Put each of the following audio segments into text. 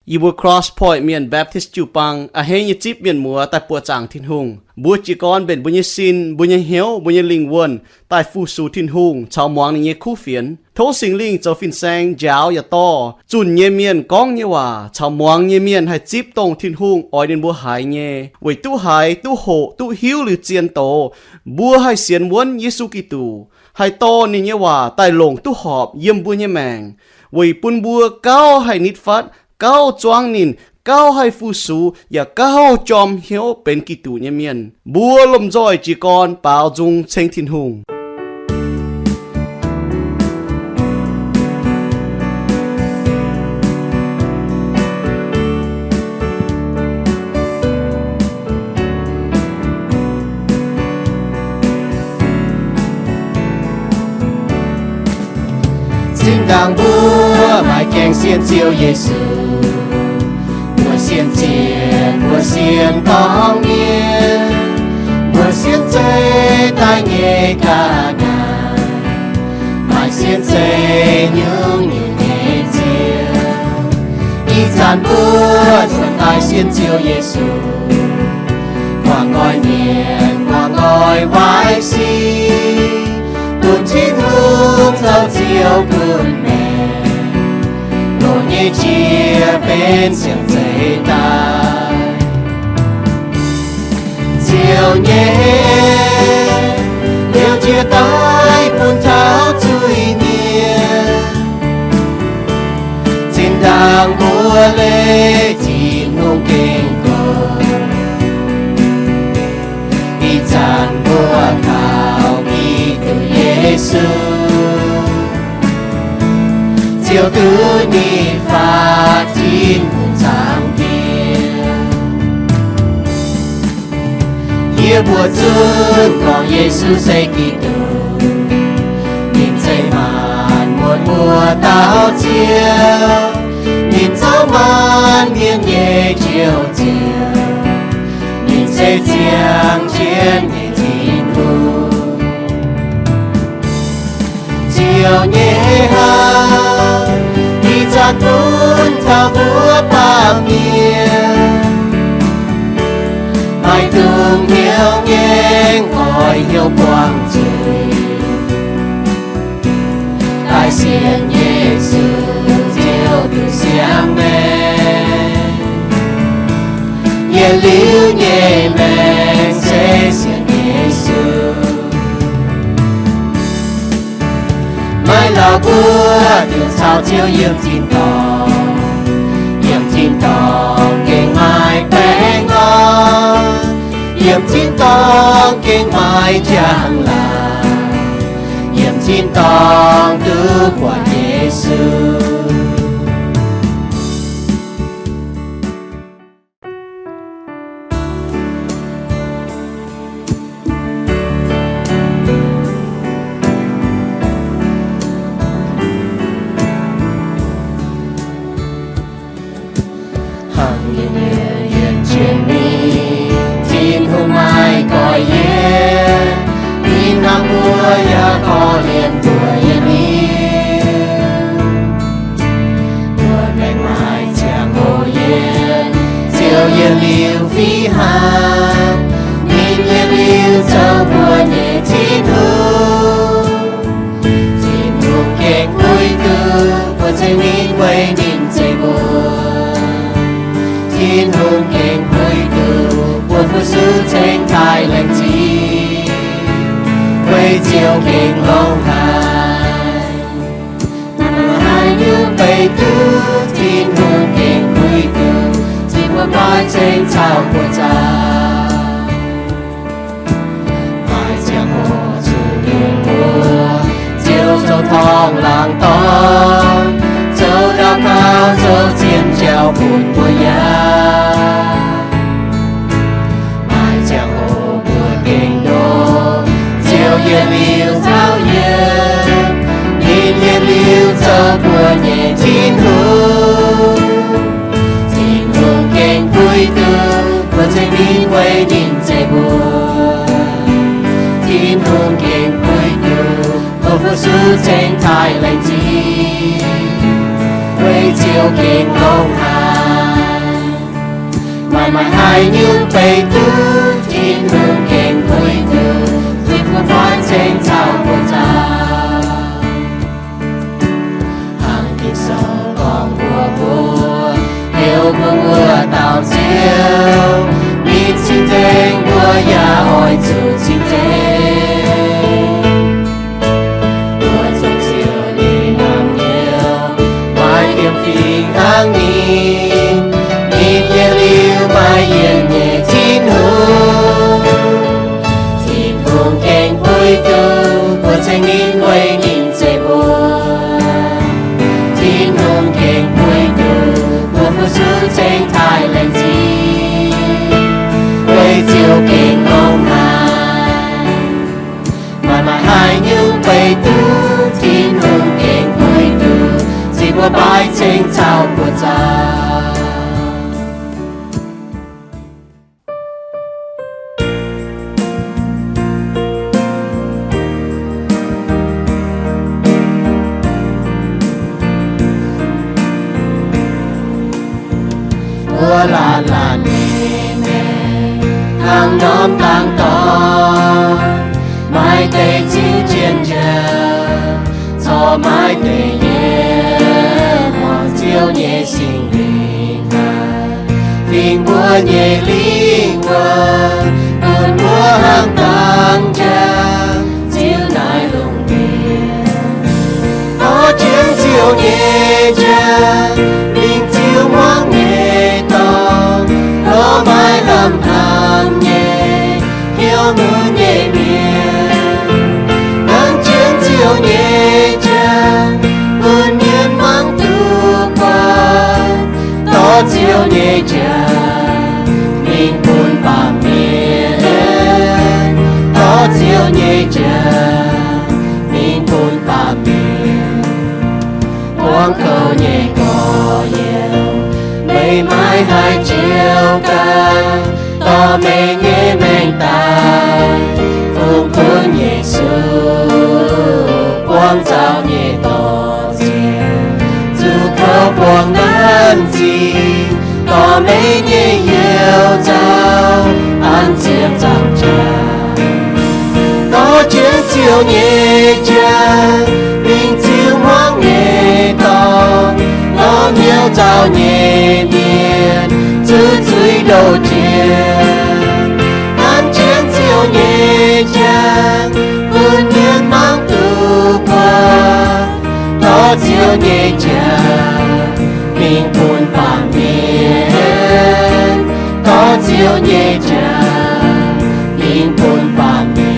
Yie mbuo Cross Point Mienh Baptist jiu-baang a'hneiv nyei zipv mienh muoz daaih buoqc zaangc Tin-Hungh. Mbuo jiez gorn mbenc mbuo nyei sin, mbuo nyei hnyouv, mbuo nyei lingh wuonh daaih fu-sux Tin-Hungh caux muangx ninh nyei kuv fienx. Tov Singx Lingh zoux fin-saeng njaaux yaac dorh zunh nyei mienh gorngv nyei waac caux muangx nyei mienh haih zipv dongh Tin-Hungh oix ninh mbuo haiz nyei, weic duqv haiz, duqv hoqc, duqv hiuv liuz zien doz, mbuo haih sienx wuonv Yesu Giduc, haih dorh ninh nyei waac daaih longc duqv horpc yiem mbuo nyei maengc, weic bun mbuo gauh haih nitv fatv, gauh zuangv ninh, gauh haih fu-sux, yaac gauh jorm hnyouv benx Giduc nyei mienh. Mbuo lomh nzoih jiez gorn baaux nzung ceng Tin-Hungh. Zinh ndaangc mbuo maaih gaengh sienx Ziouv Yesu, mbuo sienx zien, mbuo sienx dorngx mienh, mbuo sienx zeiv daaih nyei ga'naaiv, maaih sienx zeiv nyungc-nyungc nyei Ziouv. Ih zanc mbuo zuotc daaih sienx Ziouv Yesu, guangc nqoi mienh, guangc nqoi waaic sic, bun Tin-Hungh zoux Ziouv bun maengc, longc nyei qiex benx siang zeiv daaih. Ziouv nyei heh liouh jiex daaih bun taux zuiz-mienh. Zinh ndaangc mbuo leiz Tin-Hungh gengh gox, ih zanc mbuo kaux Giduc Yesu, Ziouv duqv ninh faatv Tin-Hungh zaangc Diex. Yie mbuo zunv gorngv Yesu se Giduc, ninh zeiz maanc muotc mbuo dauh Ziouv, ninh zoux maanc mienh nyei Njoux Ziouv, ninh se ziangh jienv nyei Tin-Hungh. Ziouv nyei hnamv ih zanc gunv taux mbuo baamh mienh, maaih dungz hnyouv ngaengc oix hnyouv buangh zuiz, daaih sienx Yesu Ziouv duqv siang maengc. Yietc liuz nyei maengc se sienx Yesu. Maiv lauh mbuo dungx caux Ziouv yiem tin-dorngh, yiem tin-dorngh gengh maaih baengh orn, yiem tin-dorngh gengh maaih njang-laangc, yiem tin-dorngh duqv buatc Yesu. Hnangv yietc liuz yienx jienv mingh, Tin-Hungh maiv goiv yienx, ninh hnamv mbuo yaac korv-lienh mbuo yietc liuz. Mbuo maengc maaih ziangh hoc yienx, Ziouv yietc liuz fih hnangv, ninh yietc liuz zoux mbuo nyei Tin-Hungh. Tin-Hungh gengh puix duqv mbuo ceng ninh weic ninh zeiv mbuo. Tin-Hungh gengh puix duqv mbuo fu-sux ceng taaih laengz zingh, weic Ziouv gengh longx haic. Maiv maaih haaix nyungc beiv duqv Tin-Hungh gengh puix duqv cing mbuo goiv ceng caux mbuo zaah. Maaih ziangh hoc zuqc liuz mbuo, Ziouv zoux torngv laangz dorn, zoux daux gaux, zoux zien jauv bun mbuo yaac. Maaih ziangh hoc mbuo gengh ndoqv, Ziouv yietc liuz caux yie, ninh yietc liuz zoux mbuo nyei Tin-Hungh. Tin-Hungh gengh puix duqv mbuo ceng ninh weic ninh zeiv mbuo. Tin-Hungh gengh puix duqv mbuo fu-sux ceng taaih laengz zingh, weic Ziouv gengh longx haic. Haaix nyungc beiv duqv Tin-Hungh gengh puix duqv, zuqc mbuo baaiv ceng caux mbuo nzauh. Hnangv Ging-Sou gorngv mbuox mbuo, heuc mbuo wuov dauh Ziouv, ninh cing-nzengc, mbuo yaac oix zuqc cing-nzengc. Mbuo zuqc Ziouv nyei naamh nyouz, maaih fiem-fingx hnangv ninh, ninh yietc liuz maaih yienc nyei Tin-Hungh. Tin-Hungh gengh puix duqv mbuo ceng ninh, weic ninh zeiv mbuo. Tin-Hungh gengh puix duqv mbuo fu-sux ceng taaih laengz zingh, weic Ziouv gengh ngongh haic. Maaih maaih haaix nyungc beiv duqv Tin-Hungh gengh puix duqv, zuqc mbuo baaiv ceng caux mbuo nzauh. Mbuo laanh laanh nyei maengc, hnangv norm dangx dorngx, maaih deix ziux jienv njiec, corc maaih deix yiem hmuangx Ziouv nyei Singx Lingh daaih, fingx mbuo nyei lingh wuonh, bun mbuo hnangv dangx njang ziux naaiv lungh ndiev. Dorh jienv Ziouv nyei njang mingh ziux hmuangx nyei dorngx, lorz maaih lamh hnamv nyei hnyouv nunc nyei mienh. Nanv jienv Ziouv nyei njang bun mienh mangc duqv buatc. Dorh Ziouv nyei njang mingh bun baamh mienh. Dorh Ziouv nyei njang mingh bun baamh mienh. Buangv kouv nyei gorx-youz, meih maiv haih jiu ganh, dorh meih nyei maengc daaih fungx bun Yesu, buangv nzauh nyei dorh nziex, zuqc kouv buangh nanv zingh, dorh meih nyei hnyouv nzauh an ziepc nzaangc jaax. Dorh jienv Ziouv nyei njang mingh ziux hmuangx nyei dorngx, lorz hnyouv nzauh nyei mienh zuqc zuiz ndoh jiex. Nanv jienv Ziouv nyei njang bun mienh mangc duqv buatc. Dorh Ziouv nyei njang mingh bun baamh mienh. Dorh Ziouv nyei njang mingh bun baamh mienh.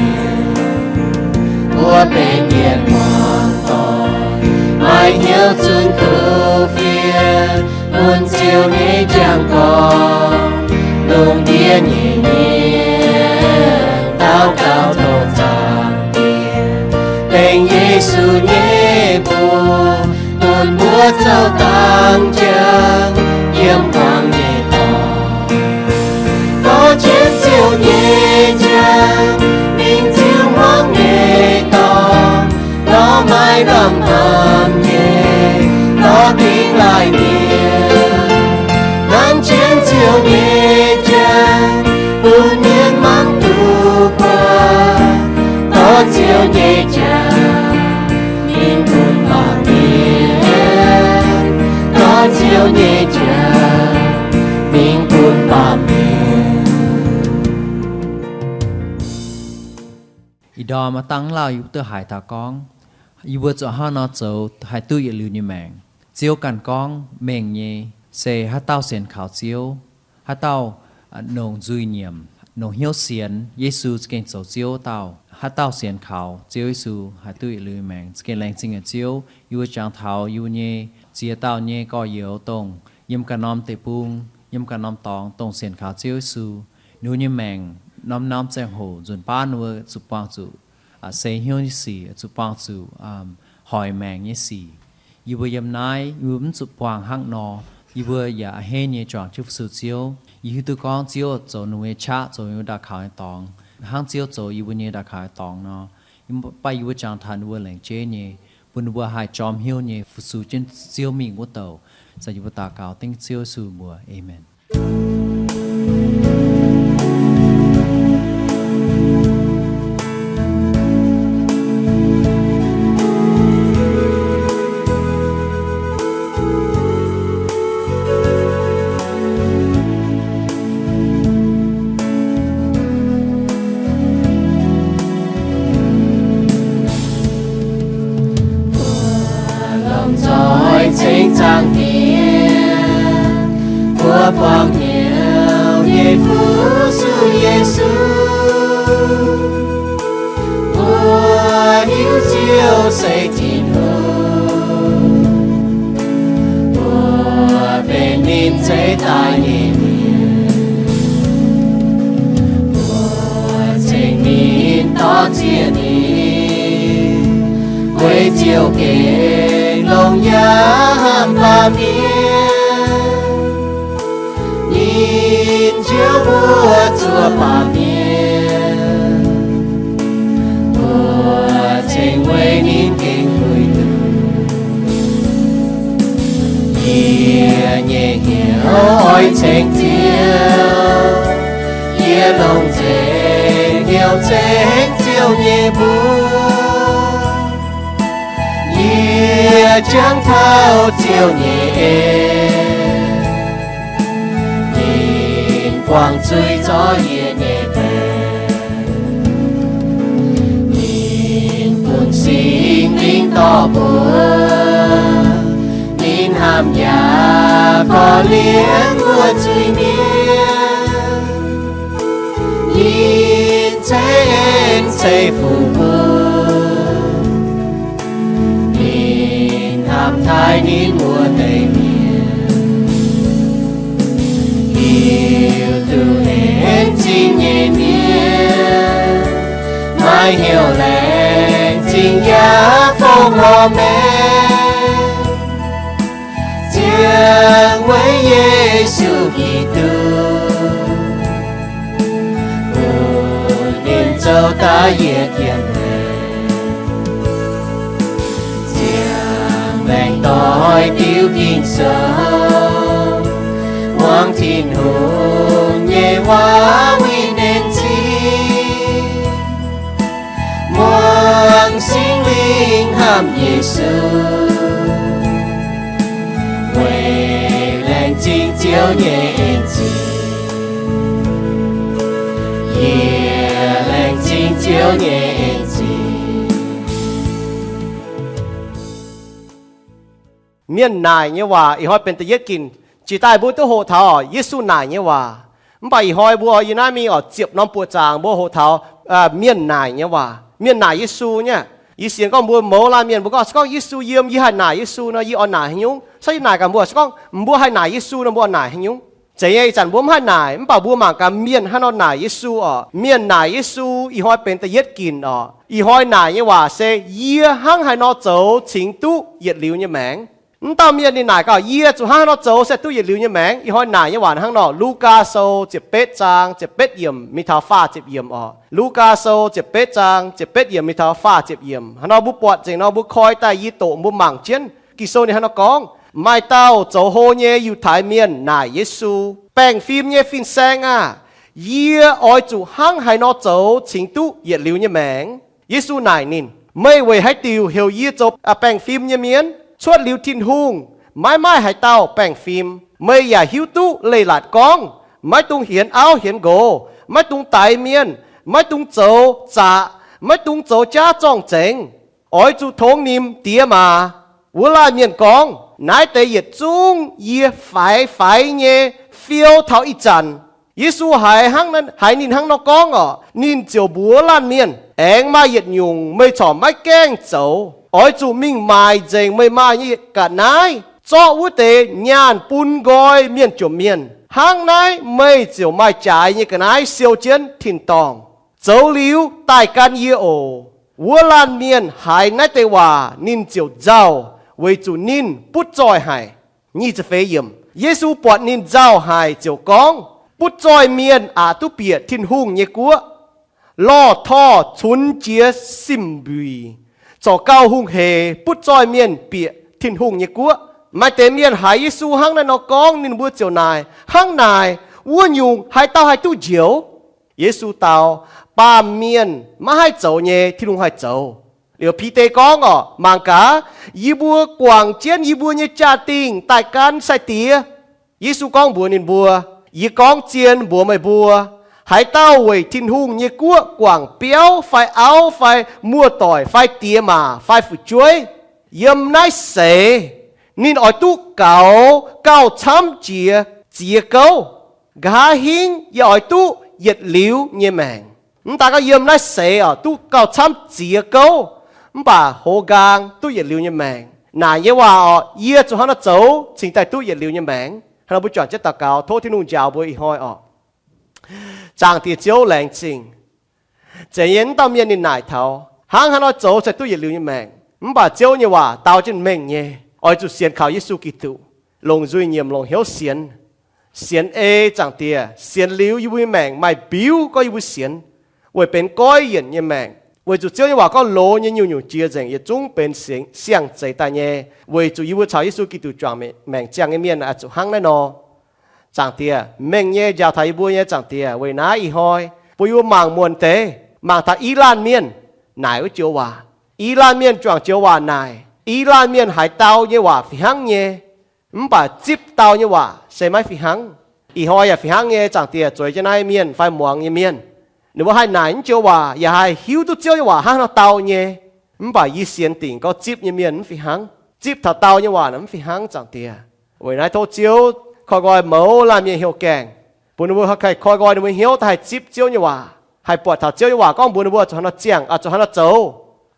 Mbuo benx mienh muoz-doic, maaih hnyouv zunh kuv fienx, bun Ziouv nyei njang gorngv, lungh ndiev nyei mienh daux gaux tov Zaangc Diex, dengh Yesu nyei mbuox, bun mbuo zoux dangx njang yiem hmuangx nyei dorngx. Dorh jienv Ziouv nyei njang mingh ziux hmuangx nyei dorngx, lorz maaih lamh hnamv nyei dorh dingh laanh mienh. Nanv jienv Ziouv nyei njang bun mienh mangc duqv buatc. Dorh Ziouv nyei njang mingh bun baamh mienh. Dorh Ziouv nyei njang mingh bun baamh mienh. Ih ndorm aav dangh lauh yie mbuo duqv haiz taux gorngv, yie mbuo zuqc hnangv nor zoux haih duqv yietc liuz nyei maengc. Ziouv ganh gorngv mengh nyei se haaix dauh sienx kaux Ziouv, haaix dauh, aa, longc nzuih nyiemc, longc hnyouv sienx Yesu za'gengh zoux Ziouv dauh. Haaix dauh sienx kaux Ziouv Yesu haih duqv yietc liuz nyei maengc. Za'gengh laengz zingh nyei Ziouv, yie mbuo jangx taux yie mbuo nyei ziex dauh nyei gorx-youz dongh yiem ganh norm deic-bung, yiem ganh norm dorngx dongh sienx kaux Ziouv Yesu. Ninh mbuo nyei maengc norm-norm ziangh hoc nzunc baav ninh mbuo zuqc buangh zuqc, aa, seix hnyouv nyei sic, zuqc buangh zuqc, aa, hoic maengc nyei sic. Yie mbuo yiem naaiv, yie mbuo mv zuqc buangh hnangv nor. Yie mbuo yaac a'hneiv nyei juangc jienv fu-sux Ziouv. Yie hiuv duqv gorngv Ziouv zoux ninh mbuo nyei qaqv, zoux ninh mbuo ndau-kaux nyei dorngx, hnangv Ziouv zoux yie mbuo nyei ndau-kaux nyei dorngx nor. Mv baac yie mbuo jangx taux ninh mbuo laengz jeiv nyei, bun ninh mbuo haih jorm hnyouv nyei fu-sux jienv Ziouv mingh wuov douc. Zanc yie mbuo daux gaux dengv Ziouv Yesu mbuox. Aamen. buangh hnyouv nyei fu-sux Yesu. Mbuo hiuv Ziouv se Tin-Hungh. Mbuo benx ninh ceix daaih nyei mienh. Mbuo ceng ninh, dorh ziex ninh, weic Ziouv gengh longx yaac hnamv baamh mienh. Ninh njoux mbuo zuov baamh mienh. Mbuo ceng weic ninh gengh duih duqv. Yie nyei hnyouv oix ceng Ziouv. Yie longc nzengc hnyouv ceng Ziouv nyei mbuox. Yie jangx taux Ziouv nyei en. Ninh buangh zuiz zorqv yie nyei baengc. Ninh bun Singx Lingh dorh mbuo. Ninh hnamv yaac korv-lienh mbuo zuiz-mienh. Ninh ceix en ceix fuqv mbuo. Ninh hnamv taaih ninh wuov deix mienh. Hiuv duqv en zingh nyei mienh, maaih hnyouv laengz zingh yaac fongc horpc maengc. Ziangh weic Yesu Giduc, bun ninh zoux daaih yietc dienx maengc. Ziangh maengc doix diuv Ging-Sou, muangx Tin-Hungh nyei waac winh ninh cing. Muangx Singx Lingh hnamv Yesu, weic laengz zingh Ziouv nyei en-zingh. Yie laengz zingh Ziouv nyei en-zingh. Mienh naaic nyei waac ih hnoi benx da'yietv ginc. Jiex daaih mbuo duqv hoqc taux Yesu naaic nyei waac. Mv baac ih hnoi mbuo yiem naaiv mingh oix ziepc norm buoqc zaangc mbuo hoqc taux mienh naaic nyei waac. Mienh naaic Yesu nyei. Yie sienx gorngv mbuo mouz laanh mienh mbuo gorngv se gorngv Yesu yiem, yie haih naaic Yesu nor, yie oix naaic haaix nyungc? Se yie naaic gaax mbuo se gorngv mbuo haih naaic Yesu nor, mbuo oix naaic haaix nyungc? Zeiz nyei, ih zanc mbuo mv haih naaic, mv baac mbuo mangc gaax mienh haaix nor naaic Yesu oc. Mienh naaic Yesu ih hnoi benx da'yietv ginc oc. Ih hnoi naaic nyei waac se yie hnangv haaix nor zoux cingx duqv yietc liuz nyei maengc. Mv dauh mienh ninh naaic gaax, yie zuqc hnangv haaix nor zoux se duqv yietc liuz nyei maengc. Ih hnoi naaic nyei waac hnangv nor, Lugaa Sou ziepc betv zaang ziepc betv yiemc mingh taux faah ziepc yiemc oc. Lugaa Sou ziepc betv zaang ziepc betv yiemc mingh taux faah ziepc yiemc. Hnangv nor mbuo buatc nzengc nor mbuo koi daaih yie doqc mbuo mangc jienv. Ging-Sou ninh hnangv nor gorngv, maaih dauh zoux hlo nyei Yiutai Mienh naaic Yesu, Baengh fim nyei fin-saeng aah! Yie oix zuqc hnangv haaix nor zoux cingx duqv yietc liuz nyei maengc? Yesu naaic ninh, Meih weic haaix diuc heuc yie zoux baengh fim nyei mienh? Cuotv liuz Tin-Hungh, maiv maaih haaix dauh baengh fim. Meih yaac hiuv duqv leiz-latc gorngv, Maiv dungx hienx auv hienx nqox, maiv dungx daix mienh, maiv dungx zoux zaqc, maiv dungx zoux jaav zorng-zengx. Oix zuqc tongx nimc diex maac. Wuov laanh mienh gorngv, Naaiv deix yietc zungv yie faix faix nyei fiou taux ih zanc. Yesu haiz hnangv, haiz ninh hnangv nor gorngv orqc, ninh ziouc mbuox laanh mienh, Aengx maaih yietc nyungc meih corc maiv gaengh zoux. Oix zuqc mingh maaic nzengc meih maaih nyei ga'naaiv, zorqv wuov deix nyaanh bun nqoi mienh jomc mienh. Hnangv naaiv meih ziouc maaih jaaix nyei ga'naaiv siou jienv tin-dorngh. Zoux liuz daaih gan yie oc. Wuov laanh mienh haiz naaiv deix waac, ninh ziouc nzauh, weic zuqc ninh butv zoih haic. Yesu buatc ninh nzauh haic ziouc gorngv, Butv zoih mienh aqc duqv bieqc Tin-Hungh nyei guoqv. Lorh torh cunx jiex simv mbuic, corc gauh hungh heic butv zoih mienh bieqc Tin-Hungh nyei guoqv. Maaih deix mienh haiz Yesu hnangv naaiv nor gorngv, ninh mbuo ziouc naaic, Hnangv naaic, wuov nyungc haaix dauh haih duqv njoux? Yesu dau, Baamh mienh maiv haih zoux nyei, Tin-Hungh haih zoux. Liuz Bide gorngv orqc, Mangc gaax, yie mbuo guangc jienv yie mbuo nyei jaa-dingh daaih gan sai-diex. Yesu gorngv mbuox ninh mbuo, Yie gorngv zien mbuox meih mbuo, haaix dauh weic Tin-Hungh nyei guoqv guangc biauv fai auv fai muoz-doic fai diex maac fai fu'jueiv, yiem naaiv seix, ninh oix duqv gaux gauh camv jiex ziex gouv. Nqa'haav hingv yie oix duqv yietc liuz nyei maengc. Mv daaih gorngv yiem naaiv seix oc duqv gauh camv ziex gouv, mv baac hoz nqaang duqv yietc liuz nyei maengc. Naaic nyei waac oc, yie zuqc hnangv nor zoux cingx daaih duqv yietc liuz nyei maengc. Hnangv nor mbuo juangc jienv daux gaux, tov Tin-Hungh njaaux mbuo ih hnoi oc. Zaangc Diex Ziouv, laengz zingh. Zeiz nyei, mv dauh mienh ninh naaic taux hnangv haaix nor zoux se duqv yietc liuz nyei maengc. Mv baac Ziouv nyei waac dau jienv mengh nyei, oix zuqc sienx kaux Yesu Giduc, longc nzuih nyiemc, longc hnyouv sienx. Sienx ei, Zaangc Diex, sienx liuz yie mbuo nyei maengc maaih mbiuv gorngv yie mbuo sienx, weic benx goiv yienc nyei maengc. Weic zuqc Ziouv nyei waac gorngv loz nyei nyungc-nyungc jiex nzengc, yietc zungv benx siang-zeix daaih nyei. Weic zuqc yie mbuo caux Yesu Giduc juangc maengc ziangh nyei mienh oix zuqc hnangv naaiv nor. Zaangc Diex, mengh nyei njaaux taux yie mbuo nyei Zaangc Diex. Weic naaiv ih hnoi bun yie mbuo mangc muonc deix, mangc taux i laanh mienh naaic wuov joux waac. I laanh mienh juangc joux waac naaic, i laanh mienh haiz dau nyei waac fih hnangv nyei, mv baac zipv dau nyei waac se maiv fih hnangv. Ih hnoi yaac fih hnangv nyei, Zaangc Diex, zueiz jienv naaiv mienh fai muangx nyei mienh, ninh mbuo haih naaic naaiv joux waac yaac haih hiuv duqv Ziouv nyei waac hnangv haaix nor dau nyei, mv baac yie sienx dingc gorngv zipv nyei mienh mv fih hnangv. Zipv taux dau nyei waac naaic mv fih hnangv, Zaangc Diex. Weic naaiv tov Ziouv koi nqoi mouz laanh mienh heuc gaengh, bun ninh mbuo haih koi nqoi ninh mbuo hnyouv daaih haih zipv Ziouv nyei waac, haih buatc taux Ziouv nyei waac gorngv mbuox ninh mbuo zuqc hnangv nor ziangh, zuqc hnangv nor zoux,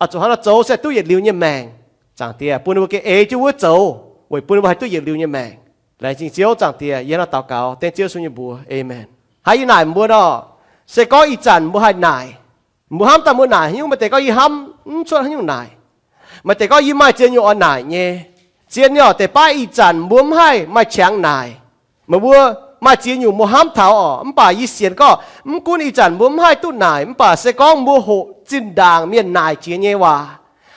zuqc hnangv nor zoux se duqv yietc liuz nyei maengc. Zaangc Diex, bun ninh mbuo ga'eix jienv wuov zoux, weic bun ninh mbuo haih duqv yietc liuz nyei maengc. Laengz zingh Ziouv, Zaangc Diex. Yie hnangv nor daux gaux dengv Ziouv Yesu nyei mbuox, aamen. Haiz yie naaic mbuo nor, se gorngv ih zanc mbuo haih naaic, mbuo hnamv daaih mbuo naaic haaix nyungc? Maaih deix gorngv yie hnamv mv cuotv haaix nyungc naaic. Maaih deix gorngv yie maaih ziex nyungc oix naaic nyei. Zien nyei oc, deix baav ih zanc mbuo mv haih maaih qangx naaic. Meih mbuo maaih ziex nyungc mbuo hnamv taux oc, mv baac yie sienx gorngv mv gunv ih zanc mbuo mv haih duqv naaic, mv baac se gorngv mbuo hoqc zinh ndaangc mienh naaic jiex nyei waac,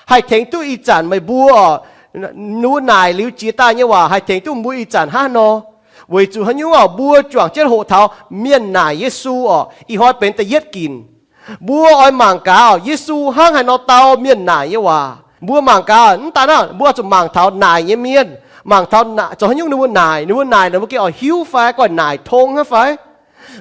haih tengx duqv ih zanc meih mbuo oc, ninh mbuo naaic liuz jiex daaih nyei waac haih tengx duqv mbuo ih zanc hnangv haaix nor. Weic zuqc haaix nyungc oc, mbuo juangc jienv hoqc taux mienh naaic Yesu oc, ih hnoi benx da'yietv ginc. Mbuo oix mangc gaax oc, Yesu hnangv haaix nor dau mienh naaic nyei waac. Mbuo mangc gaax, mv daaih naaiv mbuo zuqc mangc taux naaic nyei mienh, mangc taux zoux haaix nyungc ninh mbuo naaic, ninh mbuo naaic naaic mbuo gengh oix hiuv fai, gengh naaic tong hnangv fai.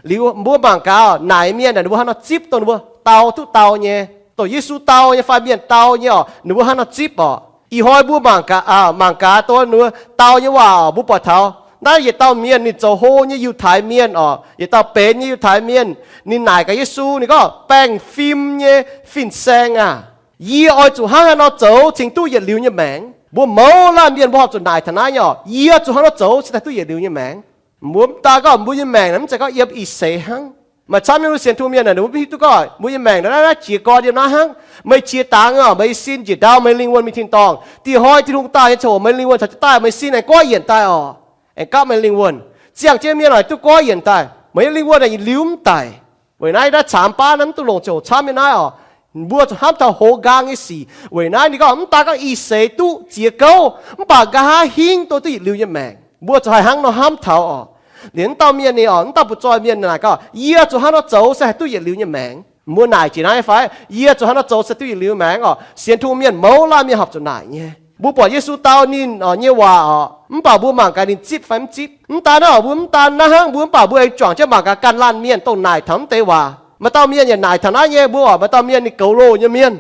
Liuz mbuo mangc gaax naaic nyei mienh naaic, ninh mbuo hnangv nor zipv dongh ninh mbuo dau duqv dau nyei, dongh Yesu dau nyei fai mienh dau nyei oc, ninh mbuo hnangv nor zipv oc. Ih hnoi mbuo mangc gaax, mangc gaax dongh ninh mbuo dau nyei waac oc, mbuo buatc taux naaiv yietc dauh mienh ninh zoux hlo nyei Yiutai Mienh oc, yietc dauh benx nyei Yiutai Mienh, ninh naaic gaax Yesu, ninh gorngv, Baengh fim nyei fin-saeng aah! Yie oix zuqc hnangv haaix nor zoux cingx duqv yietc liuz nyei maengc? Mbuo mouz laanh mienh mbuo horpc zuqc naaic taux naaiv nyei oc, yie zuqc hnangv haaix nor zoux cingx daaih duqv yietc liuz nyei maengc? Mbuo mv daan gorngv mbuo nyei maengc naaic mv zeiz gorngv yiem ih seix hnangv. Maaih camv nyei mbuo sienx Tin-Hungh mienh naaic, ninh mbuo mv hiuv duqv gorngv mbuo nyei maengc naaiv, naaiv jiex gorn yiem naaiv hnangv. Meih qiex dangx oc, meih sin njiec ndau, meih lingh wuonh mingh tin-dorngh. Dieh hnoi Tin-Hungh daaih nyei ziangh hoc meih lingh wuonh caux jienv daaih, meih sin aengx goiv yienc daaih oc, aengx gapv meih lingh wuonh. Ziangh jienv mienh oix duqv goiv yienc daaih, meih nyei lingh wuonh naaic yietc liuz mv daic. Weic naaiv, naaiv caamx baav naaiv mv duqv longc ziangh hoc camv nyei naaiv oc. Mbuo zuqc hnamv taux hoz nqaang nyei sic. Weic naaiv ninh gorngv mv daan gorngv ih seix duqv ziex gouv, mv baac nqa'haav hingv duqv duqv yietc liuz nyei maengc. Mbuo zuqc haih hnangv nor hnamv taux oc. Liuz mv dauh mienh ninh oc, mv dauh butv-zoih mienh naaic gorngv, Yie zuqc hnangv nor zoux se haih duqv yietc liuz nyei maengc? Mbuo naaic jiex naaiv fai? Yie zuqc hnangv nor zoux se duqv yietc liuz maengc oc? Sienx Tin-Hungh mienh mouz laanh mienh horpc zuqc naaic nyei. Mbuo buatc Yesu dau ninh nyei waac oc, mv baac mbuo mangc gaax ninh zipv fai mv zipv. Mv daan naaiv oc, mbuo mv daan naaiv hnangv, mbuo mv baac mbuo aengx juangc jienv mangc gaax ganh laanh mienh dongh naaic taux mv deix waac. Maaih dauh mienh yaac naaic taux naaiv nyei, mbuo oc, maaih dauh mienh ninh goux loh nyei mienh.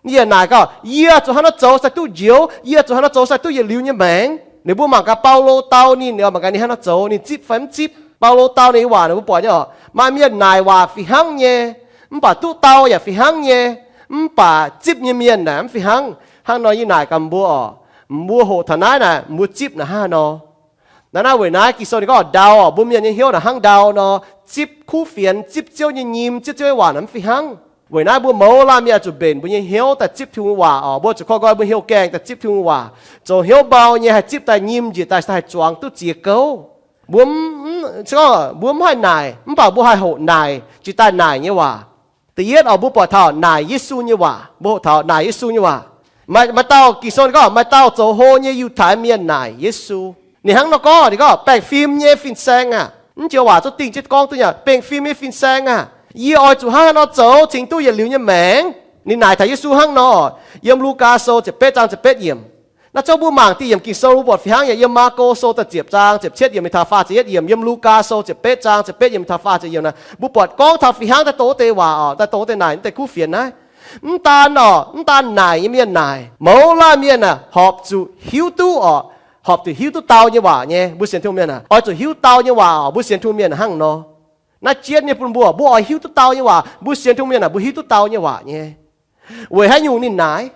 Ninh yaac naaic gorngv, Yie zuqc hnangv nor zoux se duqv njoux, yie zuqc hnangv nor zoux se duqv yietc liuz nyei maengc. Ninh mbuo mangc gaax Baulo dau ninh, mangc gaax ninh hnangv nor zoux, ninh zipv fai mv zipv. Baulo dau ninh waac ninh mbuo buatc nyei oc, maaih mienh naaic waac fih hnangv nyei, mv baac duqv dau yaac fih hnangv nyei, mv baac zipv nyei mienh naaic mv fih hnangv. Hnangv nor yie naaic gaax mbuo oc, mbuo hoqc taux naaiv naaic, mbuo zipv naaic hnangv haaix nor? Naaiv naaiv weic naaiv Ging-Sou ninh gorngv ndau oc, mbuo mienh nyei hnyouv naaic hnangv ndau nor, zipv kuv fienx, zipv Ziouv nyei nyim, zipv Ziouv nyei waac naaic mv fih hnangv. Weic naaiv mbuo mouz laanh mienh oix zuqc mbenc mbuo nyei hnyouv daaih zipv Tin-Hungh waac oc. Mbuo zuqc koi nqoi mbuo hnyouv gaengh daaih zipv Tin-Hungh waac, zoux hnyouv mbau nyei haih zipv daaih nyim njiec daaih se haih zuangx duqv ziex gouv. Mbuo mv, mbuo mv haih naaic, mv baac mbuo haih hoqc naaic, jiex daaih naaic nyei waac. Da'yietv oc, mbuo buatc taux naaic Yesu nyei waac. Mbuo hoqc taux naaic Yesu nyei waac. Maaih, maaih dauh Ging-Sou ninh gorngv maaih dauh zoux hlo nyei Yiutai Mienh naaic Yesu. Ninh hnangv nor gorngv, ninh gorngv, Baengh fim nyei fin-saeng aah! Mv joux waac zungv dingh jienv gorngv duqv nyei, Baengh fim nyei fin-saeng aah! Yie oix zuqc hnangv haaix nor zoux cingx duqv yietc liuz nyei maengc? Ninh naaic taux Yesu hnangv nor, yiem Lugaa Sou ziepc betv zaang ziepc betv yiemc. Naaiv zungv mbuo mangc dieh yiemc Ging-Sou mbuo buatc fih hnangv nyei. Yiem Maako Sou da'ziepc zaang ziepc cietv yiemc mingh taux faah ziepc yietv yiemc, yiem Lugaa Sou ziepc betv zaang ziepc betv yiemc mingh taux faah ziepc yiemc naaic, mbuo buatc gorngv taux fih hnangv daaih dongh wuov deix waac oc, daaih dongh wuov deix naaic, wuov deix kuv fienx naaiv. Mv daan oc, mv daan naaic nyei mienh naaic, mouz laanh mienh aah, horpc zuqc hiuv duqv oc, horpc zuqc hiuv duqv dau nyei waac nyei. Mbuo sienx Tin-Hungh mienh aah, oix zuqc hiuv dau nyei waac oc. Mbuo sienx Tin-Hungh mienh hnangv nor. Naaiv jienv nyei bun mbuo, mbuo oix hiuv duqv dau nyei waac. Mbuo sienx Tin-Hungh mienh aah, mbuo hiuv duqv dau nyei waac nyei. Weic haaix nyungc ninh naaic?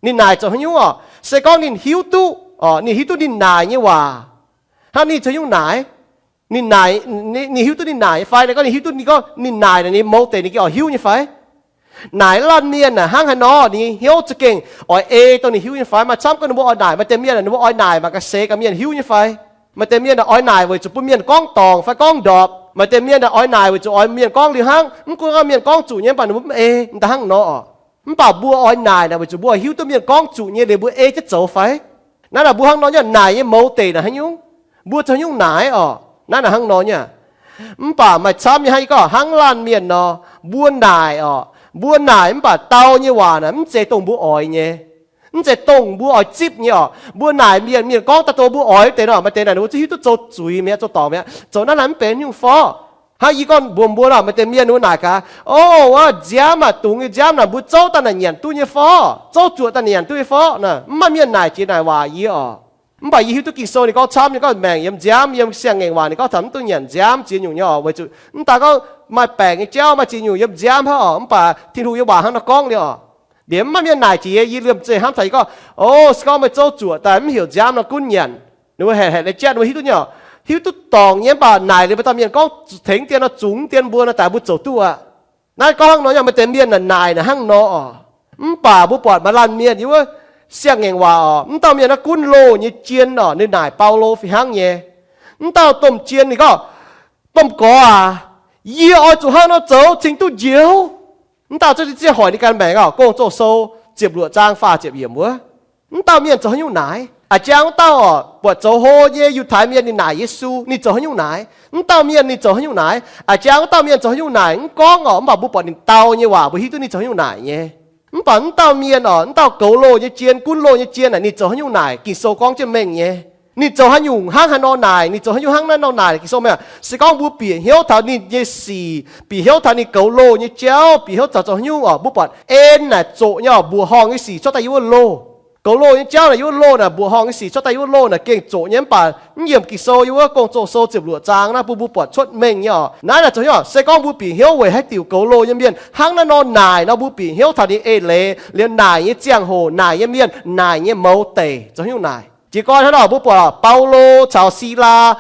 Ninh naaic zoux haaix nyungc oc? Se gorngv ninh hiuv duqv, ninh hiuv duqv ninh naaic nyei waac, hnangv ninh zoux nyungc naaic? Ninh naaic, ninh hiuv duqv ninh naaic nyei fai? Naaic gorngv ninh hiuv duqv, ninh gorngv ninh naaic naaic, ninh mouz deic ninh gengh oix hiuv nyei fai? Naaic lanh mienh aah, hnangv haaix nor ninh nyei hnyouv za'gengh oix ei dongh ninh hiuv nyei fai? Maaih camv gorngv ninh mbuo oix naaic, maaih deix mienh ninh mbuo oix naaic mangc gaax seix gaax mienh hiuv nyei fai? Maaih deix mienh oix naaic weic zuqc bun mienh gorngv dorngc fai gorngv ndorpc. Maaih deix mienh oix naaic weic zuqc oix mienh gorngv liuz hnangv, mv gunv mienh gorngv zuqc nyei, mv baac ninh mbuo mv ei, da'hnangv nor oc. Mv baac mbuo oix naaic naaic weic zuqc mbuo oix hiuv duqv mienh gorngv zuqc nyei liuz mbuo ei jienv zoux fai? Naaiv naaic mbuo hnangv nor nyei naaic nyei mouz deic naaic haaix nyungc? Mbuo zoux haaix nyungc naaic oc? Naaiv naaic hnangv nor nyei. Mv baac maaih camv nyei hnangv yie gorngv hnangv laanh mienh nor, mbuo naaic oc, mbuo naaic mv baac dau nyei waac naaic mv zeiz dongh mbuo oix nyei. Mv zeiz dongh mbuo oix zipv nyei oc. Mbuo naaic mienh, mienh gorngv daaih dongh mbuo oix wuov deix nor, maaih deix naaic ninh mbuo zungv hiuv duqv zoux zuiz mi'aqv, zoux dorngc mi'aqv, zoux naaiv naaic mv benx nyungc forv. Hnangv yie gorngv mbuox mbuo nor, maaih deix mienh ninh mbuo naaic gaax, o, wuov nziaamv aac, dungz nyei nziaamv naaic mbuo zouv daaih naaic nyanc duqv nyei forv, zouv zuoqc daaih naaic nyanc duqv nyei forv nor. Mv maaih mienh naaic jiex naaic waac yie oc. Mv baac yie hiuv duqv Ging-Sou ninh gorngv camv, ninh gorngv maengc yiem nziaamv, yiem siang-ngaengc waac ninh gorngv taux mv duqv nyanc nziaamv ziex nyungc nyei oc. Weic zuqc mv daaih gorngv maaih baengc nyei jauv maaih ziex nyungc yiem nziaamv hnangv oc. Mv baac Tin-Hungh nyei waac hnangv nor gorngv liuz oc. Liemh mv maaih mienh naaic jiex yie, yie liemh zeih hnamv taux yie gorngv, o, se gorngv meih zouv zuoqc daaih mv heuc nziaamv nor gunv nyanc, ninh mbuo haeqv haeqv nyei jatv ninh mbuo hiuv duqv nyei oc. Hiuv duqv dorngc nyei mv baac naaic liuz maaih dauh mienh gorngv tengx dien nor zungx dien mbuo nor daaih mbuo zoux duqv aqv. Naaiv gorngv hnangv nor nyei, maaih deix mienh naaic naaic hnangv nor oc. Mv baac mbuo buatc maaih laanh mienh yiem wuov siang-ngaengc waac oc, mv dauh mienh naaiv gunv loh nyei jien oc, ninh naaic Baulo fih hnangv nyei. Mv dauh domh jien ninh gorngv, domh gorx aac, yie oix zuqc hnangv nor zoux cingx duqv njoux. Mv dauh zieqv hoic ninh ganh maengc oc. Gong-Zoh sou ziepc luoqc zaang faah ziepc yiemc wuov. Mv dauh mienh zoux haaix nyungc naaic? A'jang wuov dauh oc, buatc zoux hlo nyei Yiutai mienh ninh naaic Yesu, ninh zoux haaix nyungc naaic? Mv dauh mienh ninh zoux haaix nyungc naaic? A'jang wuov dauh mienh zoux haaix nyungc naaic mv gorngv oc, mv baac mbuo buatc ninh dau nyei waac mbuo hiuv duqv ninh zoux haaix nyungc naaic nyei. Mv baac mv dauh mienh oc, mv dauh goux loh nyei jien, gunv loh nyei jien naaic ninh zoux haaix nyungc naaic? Ging-Sou gorngv jienv mengh nyei. Ninh zoux haaix nyungc hnangv haaix nor naaic? Ninh zoux haaix nyungc hnangv naaiv nor naaic? Ging-Sou mengh, se gorngv mbuo bieqc hnyouv taux ninh nyei sic, bieqc hnyouv taux ninh goux loh nyei jauv, bieqc hnyouv taux zoux haaix nyungc oc, mbuo buatc en naaic zoqc nyei oc, mbuoqc horngh nyei sic cuotv daaih yiem wuov loh. Goux loh nyei jauv naaic yiem wuov loh naaic, mbuoqc horngh nyei sic cuotv daaih yiem wuov loh naaic gengh zoqc nyei. Mv baac mv yiemc Ging-Sou yiem wuov Gong-Zoh sou ziepc luoqc zaang naaiv bun mbuo buatc cuotv mengh nyei oc. Naaiv naaic zoux hnyouv, se gorngv mbuo bieqc hnyouv weic haaix diuc goux loh nyei mienh hnangv naaiv nor naaic nor, mbuo bieqc hnyouv taux ninh eix leiz liuz naaic nyei ziangh hoc, naaic nyei mienh, naaic nyei mouz deic zoux haaix nyungc naaic. Jiez gorn hnangv nor mbuo buatc Baulo caux Silaa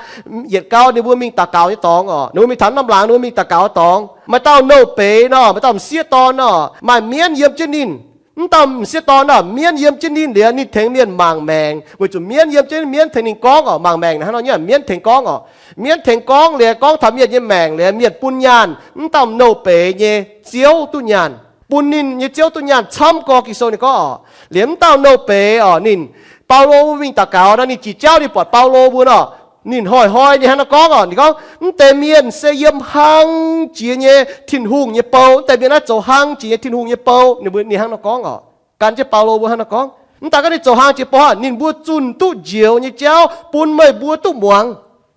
yietc gau ninh mbuo mingh daux gaux nyei dorngx oc, ninh mbuo mingh taux norm laangz ninh mbuo mingh daux gaux dorngx, maaih dauh nouh beiz nor, maaih dauh m'sieqv dorn nor, maaih mienv yiem jienv ninh. Mv dauh m'sieqv dorn nor, mienv yiem jienv ninh liuz ninh tengx mienh mangc maengc, weic zuqc mienv yiem jienv, mienv tengx ninh gorngv oc. Mangc maengc naaic hnangv nor nyei, mienv tengx gorngv oc. Mienv tengx gorngv liuz gorngv taux mienh nyei maengc liuz mienh bun nyaanh, mv dauh nouh beiz nyei ziouv duqv nyaanh, bun ninh nyei ziouv duqv nyaanh camv gorx. Ging-Sou ninh gorngv oc, liuz mv dauh nouh beiz oc, ninh, Baulo mbuo mingh daux gaux nor, ninh jiex jauv ninh buatc Baulo mbuo nor, ninh hnoi-hnoi ninh hnangv nor gorngv oc. Ninh gorngv, mv deix mienh se yiem hlang jiex nyei Tin-Hungh nyei bou. Mv deix mienh naaiv zoux hlang jiex nyei Tin-Hungh nyei bou. Ninh mbuo, ninh hnangv nor gorngv oc. Gan jienv Baulo mbuo hnangv nor gorngv. Mv daaih gorngv ninh zoux hlang jiex bou hnangv, ninh mbuo zunh duqv njoux nyei jauv bun meih mbuo duqv muangx.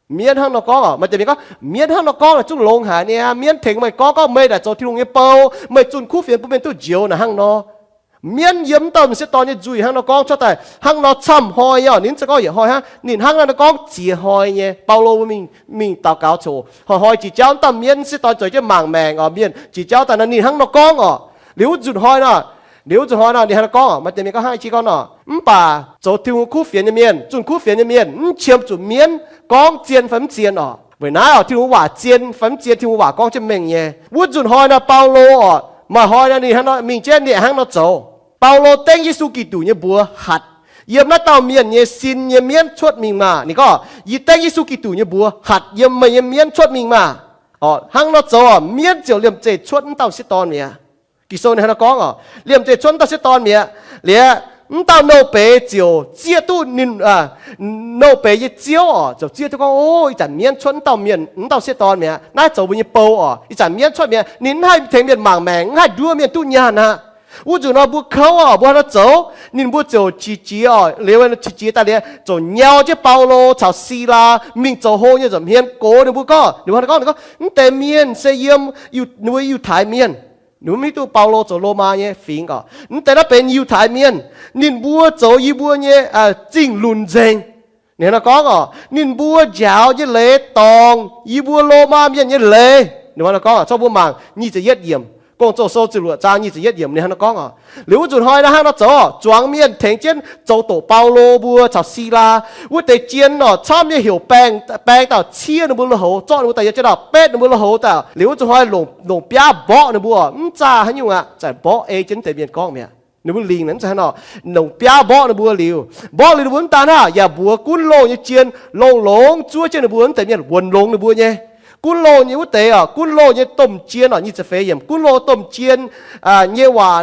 Mienv hnangv nor gorngv oc. Maaih deix mienh gorngv, mienv hnangv nor gorngv naaic zungv longx haic niaa. Mienv tengx meih gorngv, gorngv meih naaic zoux Tin-Hungh nyei bou, meih zunh kuv fienx bun mienh duqv njoux naaic hnangv nor. Mienv yiem mv dauh m'sieqv dorn nyei nzuih hnangv nor gorngv cuotv daaih hnangv nor camv hnoi nyei oc. Ninh mv zeiz gorngv yietc hnoi hnangv, ninh hnangv naaiv nor gorngv ziex hnoi nyei. Baulo mbuo mingh, mingh daux gaux coc, hnoi-hnoi jiex jauv, mv dauh mienv m'sieqv dorn zoux jienv mangc maengc oc, mienh jiex jauv daaih nor ninh hnangv nor gorngv oc. Liuz wuov nzunc hnoi nor, liuz wuov nzunc hnoi nor ninh hnangv nor gorngv oc. Maaih deix mienh gorngv hnangv jiex gorngv nor, mv baac zoux Tin-Hungh kuv fienx nyei mienh, zunh kuv fienx nyei mienh mv qiemx zuqc mienv gorngv zien fai mv zien oc. Weic naaiv oc, Tin-Hungh waac zien fai mv zien, Tin-Hungh waac gorngv jienv mengh nyei. Wuov nzunc hnoi nor Baulo oc, maaih hnoi nor ninh hnangv nor mingh jienv ninh hnangv nor zoux. Baulo dengv Yesu Giduc nyei mbuox hatc yiem naaiv dauh mienh nyei sin nyei mienv cuotv mingh maah! Ninh gorngv, yie dengv Yesu Giduc nyei mbuox hatc yiem meih nyei mienv cuotv mingh maah! Oc, hnangv nor zoux oc, mienv ziouc liemh zeih cuotv mv dauh m'sieqv dorn mi'aqv. Ging-Sou ninh hnangv nor gorngv oc, liemh zeih cuotv mv dauh m'sieqv dorn mi'aqv. Liuz, mv dauh nouh beiz ziouc zieqv duqv ninh, nouh beiz nyei ziouv oc, ziouc zieqv duqv gorngv, o, ih zanc mienv cuotv mv dauh mienh, mv dauh m'sieqv dorn mi'aqv. Naaiv zoux mbuo nyei bou oc. Ih zanc mienv cuotv mi'aqv, ninh mv haih tengx mienh mangc maengc, mv haih nduov mienh duqv nyaanh aqv. Wuov nzunc nor mbuo kouv oc, mbuo hnangv nor zoux, ninh mbuo ziouc qiex jiez oc, liuz qiex jiez daaih liuz ziouc nyau jienv Baulo caux Silaa mingh zoux hlo nyei nza'hmien gox ninh mbuo gorngv, ninh mbuo hnangv nor gorngv, ninh gorngv, mv deix mienh se yiem, ninh mbuo Yiutai mienh. Ninh mbuo mv hiuv duqv Baulo zoux Lomaa nyei fingx oc. Mv deix naaiv benx Yiutai mienh. Ninh mbuo zoux yie mbuo nyei zingh lunc nzengc. Ninh hnangv naaiv gorngv oc, ninh mbuo njaaux nyei leiz dorngc yie mbuo Lomaa mienh nyei leiz. Ninh hnangv naaiv gorngv oc, zorqv mbuo mangc nyic ziepc yietv yiemc, Gong-Zoh sou ziepc luoqc zaang nyic ziepc yietv yiemc, ninh hnangv naaiv gorngv oc. Liuz wuov nzunc hnoi naaiv hnangv nor zoux oc, zuangx mienh tengx jienv zoux doqc Baulo mbuo caux Silaa. Wuov deix jien oc, camv nyei heuc baeng, baeng dauh ciev ninh mbuo lui-houx, zorqv ninh mbuo daaih yiem jienv dauh betv ninh mbuo lui-houx daaih. Liuz wuov nzunc hnoi longc, longc biaav mborqv ninh mbuo, mv zaah haaix nyungc aqv, zanc mborqv ei jienv deix mienh gorngv mi'aqv. Ninh mbuo lingc naaiv zanc hnangv nor, longc biaav mborqv ninh mbuo liuz, mborqv liuz ninh mbuo mv daan hnangv, yaac mbuox gunv loh nyei jien longx-longx zuov jienv ninh mbuo wuov deix mienh, wuonx longx ninh mbuo nyei. Gunv loh nyei wuov deix oc, gunv loh nyei domh jien oc, nyic ziepc feix yiemc, gunv loh domh jien nyei waac,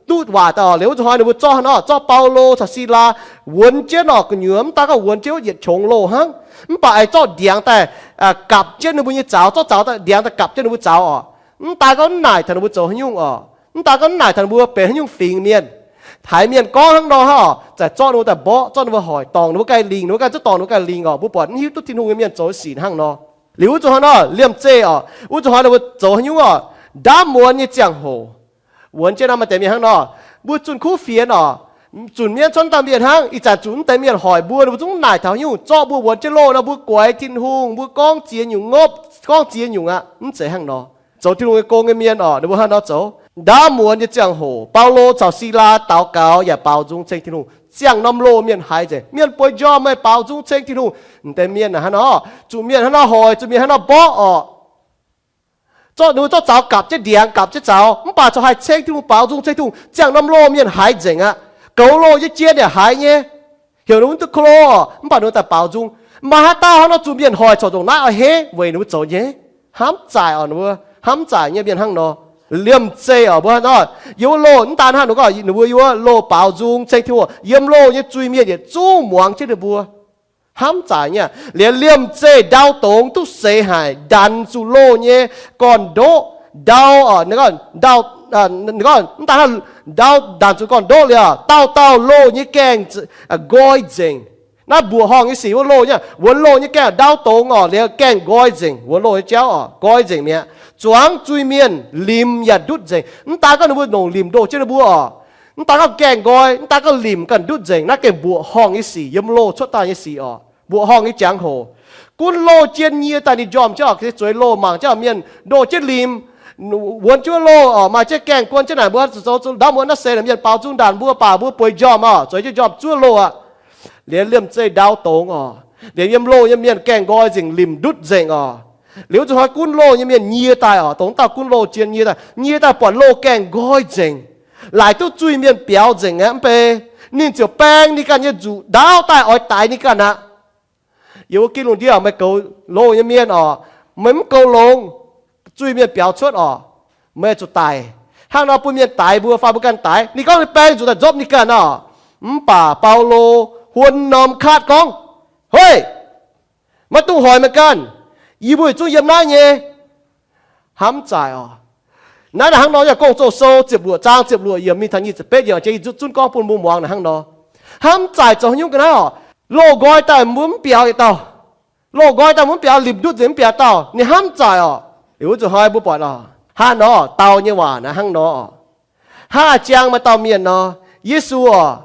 duqv waac daaih oc. Liuz wuov nzunc hnoi ninh mbuo zorqv hnangv nor, zorqv Baulo caux Silaa wuonx jienv oc, gu'nyuoz mv daan gorngv wuonx jienv wuov yietc qongx loh hnangv, mv baac aengx zorqv ndiangx daaih gapc jienv ninh mbuo nyei zaux, zorqv zaux, ndiangx daaih gapc jienv ninh mbuo zaux oc. Mv daan gorngv mv naaic taux ninh mbuo zoux haaix nyungc oc, mv daan gorngv mv naaic taux ninh mbuo benx haaix nyungc fingx mienh. Haiz mienh gorngv hnangv nor hnangv oc, zanc zorqv ninh mbuo daaih mborqv, zorqv ninh mbuo hoic, dorngc ninh mbuo ganh lingh, ninh mbuo ganh zuqc dorngc ninh mbuo ganh lingh oc. Mbuo buatc mv hiuv duqv Tin-Hungh nyei mienh zoux sic hnangv nor. Liuz wuov nzunc hnoi nor, liemh zeih oc, wuov nzunc hnoi ninh mbuo zoux haaix nyungc oc, ndaamv muonz nyei ziangh hoc, wuonx jienv naaiv maaih deix mienh hnangv nor, mbuo zunh kuv fienx oc, zunc mienv cuotv dauh mienh hnangv. Ih zanc zuqc mv deix mienh hoic mbuo, ninh mbuo zungv mv naaic taux haaix nyungc. Zorqv mbuo wuonx jienv loh nor, mbuo guaix Tin-Hungh, mbuo gorngv ziex nyungc ngopv, gorngv ziex nyungc aqv. Mv zeiz hnangv nor. Zoux Tin-Hungh nyei gong nyei mienh oc, ninh mbuo hnangv nor zoux. Ndaamv muonz nyei ziangh hoc, Baulo caux Silaa daux gaux yaac baaux nzung ceng Tin-Hungh. Ziangh norm loh mienh haiz nzengc. Mienh bueix njormh, meih baaux nzung ceng Tin-Hungh. Mv deix mienh hnangv nor, zuqc mienh hnangv nor hoic, zuqc mienh hnangv nor mborqv oc. Zorqv ninh mbuo zorqv zaux gapc jienv ndiangx, gapc jienv zaux, mv baac corc haih ceng Tin-Hungh, baaux nzung ceng Tin-Hungh. Ziangh norm loh mienh haiz nzengc aqv. Goux loh nyei jien yaac haiz nyei. Heuc ninh mbuo duqv klo oc, mv baac ninh mbuo daaih baaux nzung. Maaih haaix dauh hnangv nor zuqc mienh hoic corc ndongc naaiv oix heiv weic ninh mbuo zoux nyei? Hnamv zaaic oc, ninh mbuo hnamv zaaic nyei mienh hnangv nor. Liemh zeih oc, mbuo hnangv nor, yiem wuov loh mv daan hnangv, ninh gorngv ninh mbuo yiem wuov loh baaux nzung ceng Tin-Hungh, yiem loh nyei zuiz-mienh yietc zungv muangx jienv ninh mbuo. Hnamv zaaic nyei. Liuz liemh zeih ndau dongz duqv seix haic, ndanc zuqc loh nyei gorn-ndoqv ndau, ninh gorngv, mv daan hnangv, ndau ndanc zuqc gorn-ndoqv liuz, dauh dauh loh nyei gaengh nqoi nzengc. Naaiv mbuoqc horngh nyei sic wuov loh nyei, wuonx loh nyei gaengh ndau dongz oc, liuz gaengh nqoi nzengc, wuonx loh nyei jauv oc, nqoi nzengc mi'aqv. Zuangx zuiz-mienh limc yaac ndutv nzengc. Mv daan gorngv ninh mbuo longc limc ndoh jienv ninh mbuo oc, mv daan gorngv gaengh nqoi, mv daan gorngv limc ganh ndutv nzengc. Naaiv gengh mbuoqc horngh nyei sic, yiem loh cuotv daaih nyei sic oc, mbuoqc horngh nyei jangx-hoc. Gunv loh jien nyie daaih ninh njormh jienv oc, zueiz loh mangc jienv oc, mienh ndoh jienv limc, wuonx jienv wuov loh oc, maaih jienv gaengh guon jienv naaic, mbuo zoux ndaamv muonz naaiv seix naaic mienh baaux nzung ndanc mbuo, baac mbuo bueix njormh oc, zueiz jienv njormh zuov loh aqv. Liuz liemh zeih ndau dongz oc, liuz yiem loh nyei mienh gaengh nqoi nzengc, limc ndutv nzengc oc. Liuz wuov nzunc hnoi gunv loh nyei mienh nyie daaih oc, dongh dauh gunv loh jien nyie daaih, nyie daaih buatc loh gaengh nqoi nzengc, laaic duqv zuiz-mienh biaux nzengc aqv, mv bei ninh ziouc baeng ninh ganh nyei nzuqc ndaauv daaih oix daix ninh ganh aqv. Yie mbuo ginv lungh ndiev meih goux loh nyei mienh oc, meih mv goux longx, zuiz-mienh biaux cuotv oc, meih zuqc daic. Hnangv nor bun mienh daix mbuo fai mbuo ganh daix. Ninh gorngv ninh baeng nzuqc daaih nzopv ninh ganh oc. Mv baac Baulo huon norm kaatv gorngv, Hoic! Maiv dungx hoic meih ganh. Yie mbuo yietc zungv yiem naaiv nyei. Hnamv zaaic oc. Naaiv naaic hnangv nor yaac Gong-Zoh sou ziepc luoqc zaang ziepc luoqc yiemc mingh taux nyic ziepc betv yiemc, yie zunv gorngv bun mbuo muangx naaic hnangv nor. Hnamv zaaic zoux haaix nyungc ga'naaiv oc. Loh nqoi daaih mbuo mv biaux yietc dauh. Loh nqoi daaih mbuo mv biaux, limc ndutv nzengc mv biaux dauh. Ninh hnamv zaaic oc. Liuz wuov zuqc hnoi mbuo buatc oc, hnangv nor dau nyei waac naaiv hnangv nor oc. Hnangv a'jang maaih dauh mienh nor, Yesu oc,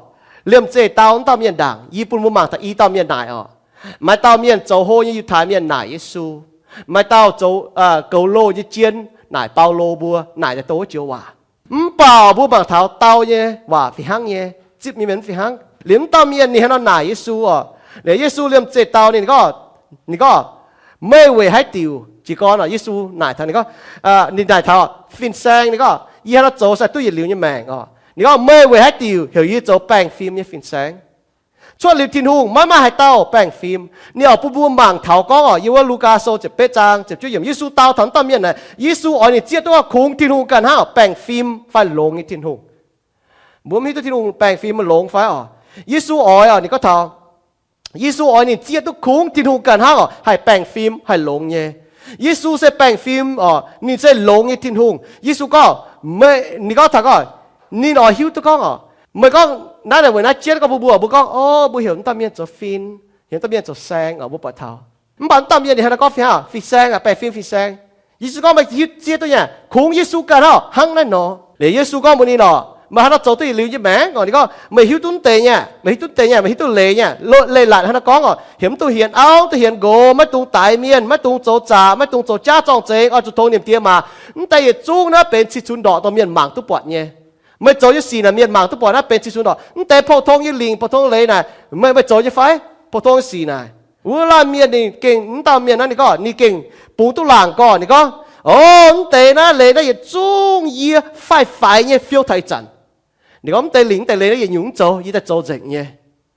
liemh zeih dau wuov dauh mienh ndaangc, yie bun mbuo mangc taux i dauh mienh naaic oc. Maaih dauh mienh zoux hlo nyei Yiutai mienh naaic Yesu. Maaih dauh zoux goux loh nyei jien naaic Baulo mbuo, naaic daaih dongh wuov joux waac. Mv baac mbuo mangc taux dau nyei waac fih hnangv nyei, zipv nyei mienh fih hnangv. Liuz wuov dauh mienh ninh hnangv nor naaic Yesu oc. Liuz Yesu liemh zeih dau ninh gorngv, ninh gorngv, Meih weic haaix diuc jiez gorn oc? Yesu naaic taux ninh gorngv, ninh naaic taux fin-saeng, ninh gorngv, Yie hnangv nor zoux se duqv yietc liuz nyei maengc oc. Ninh gorngv, Meih weic haaix diuc heuc yie zoux baengh fim nyei fin-saeng? Cuotv liuz Tin-Hungh maiv maaih haaix dauh baengh fim. Ninh oix bun mbuo mangc taux gorngv oc, yiem wuov Lugaa sou ziepc betv zaang ziepc juov yiemc, Yesu dau taux wuov dauh mienh naaic, Yesu oix ninh zieqv duqv kungx Tin-Hungh ganh hnangv, baengh fim fai longx nyei Tin-Hungh. Mbuo mv hiuv duqv Tin-Hungh baengh fim longx fai oc. Yesu oix oc, ninh gorngv taux Yesu oix ninh zieqv duqv kungx Tin-Hungh ganh hnangv oc, haih baengh fim haih longx nyei. Yesu se baengh fim oc, ninh se longx nyei Tin-Hungh. Yesu gorngv, meih, ninh gorngv taux gorngv, ninh oix hiuv duqv gorngv oc, meih gorngv naaiv naaic weic naaiv jienv gorngv mbuo, mbuo, mbuo gorngv, o, mbuo heuc wuov dauh mienh zoux fin, heuc wuov dauh mienh zoux saeng oc, mbuo buatc taux. Mv baac wuov dauh mienh ninh hnangv nor gorngv fih hnangv, fin-saeng aac, baengh fim fin-saeng. Yesu gorngv meih hiuv zieqv duqv nyei, kungx Yesu ganh hnangv, hnangv naaiv nor. Liuz Yesu gorngv mbuox ninh oc, Meih haaix nor zoux duqv yietc liuz nyei maengc orqc? Ninh gorngv, meih hiuv duqv deix nyei, meih hiuv duqv deix nyei, meih hiuv duqv leiz nyei. Leiz-latc haaix nor gorngv orqc? Heuc mv dungx hienx auv, mv dungx hienx nqox, maiv dungx daix mienh, maiv dungx zoux zaqc, maiv dungx zoux jaav zorng-zengx, oix zuqc tongx nimc die maac. Mv deix yietc zungv naaiv benx cih cunx ndorqc dongh mienh mangc duqv buatc nyei. Meih zoux nyei sic naaic mienh mangc duqv buatc naaiv benx cih cunx ndorqc. Mv deix pou-tong nyei lingc, pou-tong leiz naaic, meih, meih zoux nyei fai? Pou-tong nyei sic naaic. Wuov laanh mienh ninh gengh, mv dauh mienh naaiv ninh gorngv ninh gengh bungx duqv laangc gorx. Ninh gorngv, o, mv deix naaiv leiz naaiv yietc zungv yie faix-faix nyei fiou taux ih zanc. Ninh gorngv mv deix lingc mv deix leiz naaiv yietc nyungc mv zoux, yie daaih zoux nzengc nyei.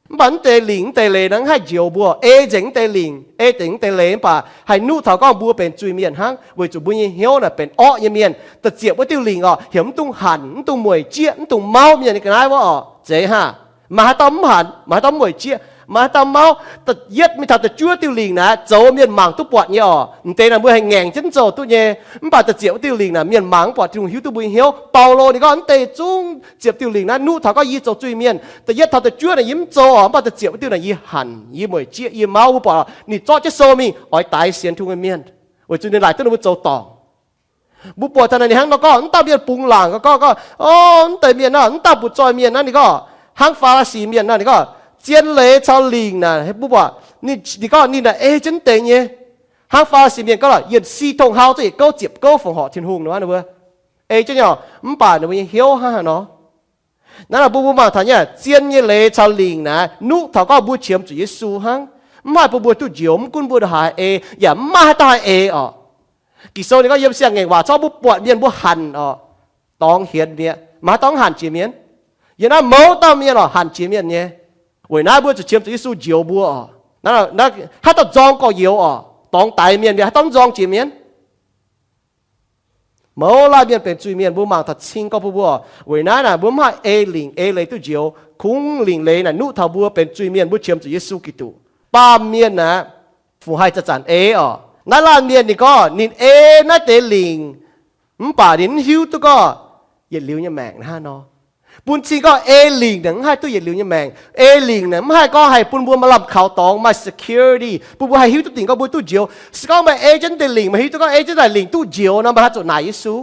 Mv baac mv deix lingc mv deix leiz naaiv mv haih njoux mbuo, ei nzengc mv deix lingc, ei nzengc mv deix leiz, mv baac haih nuqv taux gorngv mbuo benx zuiz mienh hnangv, weic zuqc mbuo nyei hnyouv naaic benx orqv nyei mienh. Da'ziepc wuov diuh lingc orqc, heuc mv dungx hanc, mv dungx mueic jieqv, mv dungx mauv mienh nyei ga'naaiv wuov orqc. Zeiz hnangv. Maaih haaix dauh mv hanc, maaih haaix dauh mv mueic jieqv, maaih haaix dauh mauv? Da'yietv mingh taux da'juov diuh lingc naaic zoux mienh mangc duqv buatc nyei orqc. M'deix naaic mbuo haih ngaengc jienv zoux duqv nyei. Mv baac da'ziepc wuov diuh lingc naaic mienh mangc mv buatc, Tin-Hungh hiuv duqv mbuo nyei hnyouv. Baulo ninh gorngv mv deix zungv ziepc diuh lingc naaiv nuqv taux gorngv yie zoux zuiz-mienh. Da'yietv taux da'juov naaic yie mv zoux orqc, mv baac da'ziepc wuov diuh naaic yie hanc, yie mueic jieqv, yie mauv. Mbuo buatc orqc, ninh zorqv jienv sou mingh oix daix sienx Tin-Hungh nyei mienh, weic zuqc ninh laaic duqv ninh mbuo zoux dorngc. Mbuo buatc taux naaic ninh hnangv nor gorngv, mv dauh mienh bungx laangc gorngv, gorngv, o, mv deix mienh nor, mv dauh butv-zoih mienh naaiv, ninh gorngv, hnangv Faa^li^si mienh nor, ninh gorngv, zien leiz caux lingc naaic, mbuo buatc, ninh gorngv ninh naaic ei jienv mv deix nyei. Hnangv Faa^li^si mienh gorngv lorqc, yienh si tong hau zungv yietc gouv ziepc gouv fongc horc Tin-Hungh nor, ninh mbuo ei jienv nyei orqc, mv baac ninh mbuo nyei hnyouv hnangv haaix nor. Naaiv mbuo, mbuo mangc taux nyei zien nyei leiz caux lingc naaic nuqv taux gorngv mbuo qiemx zuqc Yesu hnangv. Mv haih bun mbuo duqv njoux, mv gunv mbuo ndongc haaix ei, yaac mv maaih haaix dauh haih ei orqc. Ging-Sou ninh gorngv yiem Siang-Ngaengc Waac zorqv mbuo buatc mienh mbuo hanc orqc, dorngx hienx mi'aqv. Maaih haaix dauh mv hanc jiex mienh? Yiem naaiv mouz dauh mienh orqc hanc jiex mienh nyei. Weic naaiv mbuo zuqc qiemx zuqc Yesu njoux mbuo orqc. Haaix dauh nzorng gorx-youz orqc, dorngx daix mienh mi'aqv, haaix dauh mv nzorng jiex mienh? Mouz laanh mienh benx zuiz-mienh, mbuo mangc taux cing gorngv bun mbuo orqc. Weic naaiv naaic mbuo mv haih ei lingc ei leiz duqv njoux. Kungx lingc leiz naaic nuqv taux mbuo benx zuiz-mienh, mbuo qiemx zuqc Yesu Giduc. Baamh mienh naaic, fungc haih zanc-zanc ei orqc. Naaiv laanh mienh ninh gorngv ninh ei naaiv deix lingc, mv baac ninh mv hiuv duqv gorngv yietc liuz nyei maengc hnangv nor. Bun cing gorngv ei lingc naaic mv haih duqv yietc liuz nyei maengc. Ei lingc naaic mv haih gorngv haih bun mbuo maaih lamh kaux dorngx, maaih security, bun mbuo haih hiuv duqv dingc gorngv mbuo duqv njoux. Se gorngv meih ei jienv deix lingc, meih hiuv duqv gorngv ei jienv naaic lingc duqv njoux nor, meih haih zuqc naaic Yesu.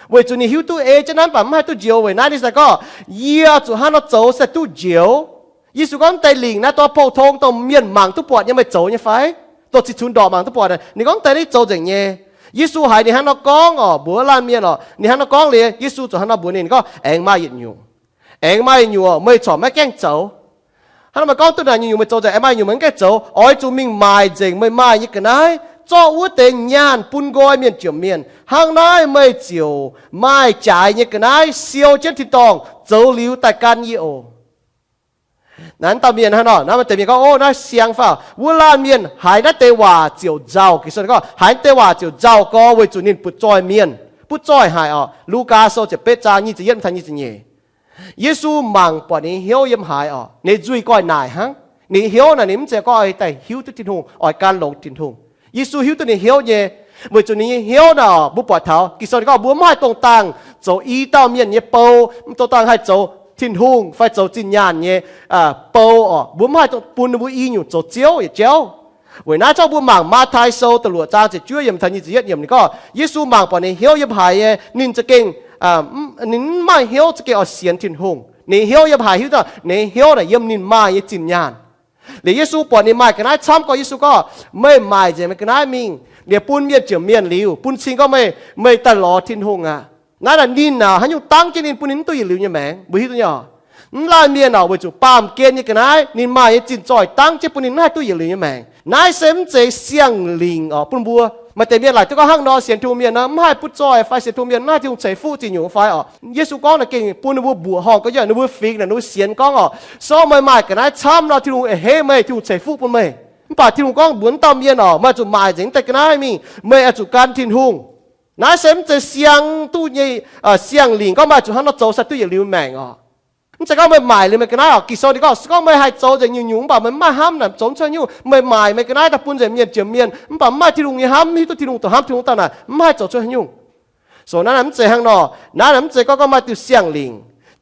Weic zuqc ninh hiuv duqv ei jienv naaiv mv baac mv haih duqv njoux. Weic naaiv ninh se gorngv, yie zuqc hnangv nor zoux se duqv njoux. Yesu gorngv, mv deix lingc naaiv dongh pou-tong dongh mienh mangc duqv buatc nyei, meih zoux nyei fai? Dongh cih cunx ndorqc mangc duqv buatc, ninh gorngv, mv deix naaiv zoux nzengc nyei. Yesu haiz ninh hnangv nor gorngv orqc, mbuox laanh mienh orqc, ninh hnangv nor gorngv liuz, Yesu ziouc hnangv nor mbuox ninh, ninh gorngv, aengx maaih yietc nyungc. Aengx maaih yietc nyungc, meih corc maiv gaengh zoux. Hnangv nor meih gorngv duqv naaic nyungc-nyungc meih zoux nzengc, aengx maaih nyungc meih mv gaengh zoux. Oix zuqc mingh maaic nzengc meih maaih nyei ga'naaiv, zorqv wuov deix nyaanh bun nqoi mienh jomc mienh. Hnangv naaiv meih ziouc maaih jaaix nyei ga'naaiv siou jienv tin-dorngh zoux liuz daaih gan yie oc. Naaiv dauh mienh hnangv nor, naaiv maaih deix mienh gorngv, o, naaiv siang fai? Wuov laanh mienh haiz naaiv deix waac ziouc nzauh. Ging-Sou gorngv, haiz naaiv deix waac ziouc nzauh gorx weic zuqc ninh butv-zoih mienh, butv-zoih haic orqc. Lugaa Sou ziepc betv zaang nyic ziepc yietv taux nyic ziepc nyeic. Yesu mangc buatc ninh nyei hnyouv yiem haaix orqc, ninh nzuih goiv naaic hnangv. Ninh nyei hnyouv naaic ninh mv zeiz gorngv oix daaih hiuv duqv Tin-Hungh, oix gan longx Tin-Hungh. Yesu hiuv duqv ninh hnyouv nyei, weic zuqc ninh nyei hnyouv naaic orqc, mbuo buatc taux Ging-Sou ninh gorngv mbuo mv haih dongh dangh zoux i dauh mienh nyei bou, mv dongh dangh haih zoux Tin-Hungh fai zoux zinh nyaanh nyei bou orqc. Mbuo mv haih bun ninh mbuo i nyungc zoux ziouv yietc jauv. Weic naaiv zorqv mbuo mangc Matv^tai Sou da'luoqc zaang ziepc juov yiemc taux nyic ziepc yietv yiemc ninh gorngv, Yesu mangc buatc ninh hnyouv yiem haaix nyei, ninh za'gengh, ninh mv maaih hnyouv za'gengh oix sienx Tin-Hungh. Ninh hnyouv yiem haaix hiuv duqv, ninh hnyouv naaic yiem ninh maaih nyei zinh nyaanh. Liuz Yesu buatc ninh maaih ga'naaiv camv gorx, Yesu gorngv, meih maaic nzengc meih ga'naaiv mingh, liuz bun mienh jomc mienh liuz, bun cing gorngv meih, meih daaih lorz Tin-Hungh aqv. Naaiv naaic ninh aac, haaix nyungc dangv jienv ninh bun ninh mv duqv yietc liuz nyei maengc, mbuo hiuv duqv nyei oc. Mv laanh mienh oc, weic zuqc baamh gen nyei ga'naaiv ninh maaih nyei zinh zoih dangv jienv bun ninh mv haih duqv yietc liuz nyei maengc. Naaiv se mv zeiz siang-lingc oc bun mbuo. Maaih deix mienh laaic duqv gorngv hnangv nor, sienx Tin-Hungh mienh nor mv haih butv zoih fai sienx Tin-Hungh mienh mv haih Tin-Hungh ceix fuqv zingh nyungc fai oc. Yesu gorngv naaic gengh bun ninh mbuo mbuoqc horngh gorx, yie ninh mbuo fingx naaic ninh mbuo sienx gorngv oc, se gorngv meih maaih ga'naaiv camv nor, Tin-Hungh a'hneiv meih, Tin-Hungh ceix fuqv bun meih. Mv baac Tin-Hungh gorngv mbuox mv dauh mienh oc, meih oix zuqc maaic nzengc mv deix ga'naaiv mingh, meih oix zuqc gan Tin-Hungh. Naaiv se mv zeiz siang duqv nyei, siang-lingc gorngv meih oix zuqc hnangv nor zoux se duqv yietc liuz maengc oc. Mv zeiz gorngv meih maaic liuz meih ga'naaiv oc. Ging-Sou ninh gorngv, se gorngv meih haih zoux nzengc nyungc-nyungc mv baac meih mv maaih hnamv naaic zoux mv cuotv nyungc, meih maaic meih ga'naaiv daaih bun nzengc mienh jomc mienh mv baac mv maaih Tin-Hungh nyei hnamv, mv hiuv duqv Tin-Hungh, doqc hnamv Tin-Hungh dauh naaic mv haih zoux cuotv nyungc. So naaiv mv zeiz hnangv nor. Naaiv mv zeiz gorngv, gorngv maaih diuh siang-lingc.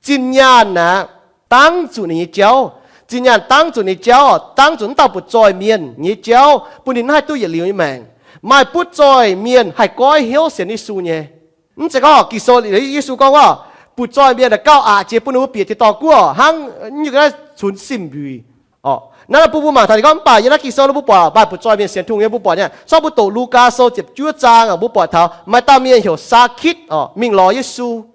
Zinh nyaanh naaic dangv zuqc ninh nyei jauv. Zinh nyaanh dangv zuqc ninh nyei jauv, dangv zuqc mv dauh butv-zoih mienh nyei jauv bun ninh mv haih duqv yietc liuz nyei maengc. Maaih butv-zoih mienh haih goiv hnyouv sienx Yesu nyei. Mv zeiz gorngv Ging-Sou, Yesu gorngv oc, butv-zoih mienh naaic gauh aqc jiex bun ninh mbuo bieqc tin-dorngh guoqv hnangv, nyungc ga'naaiv cunx simv mbiuic. Naaiv bun mbuo mangc taux ninh gorngv, mv baac yiem naaiv Ging-Sou naaiv mbuo buatc maaih butv-zoih mienh sienx Tin-Hungh nyei, mbuo buatc nyei, corc mbuo doqc Lugaa Sou ziepc juov zaang, mbuo buatc taux maaih dauh mienh heuc Saa^kitv oc, mingh lorz Yesu.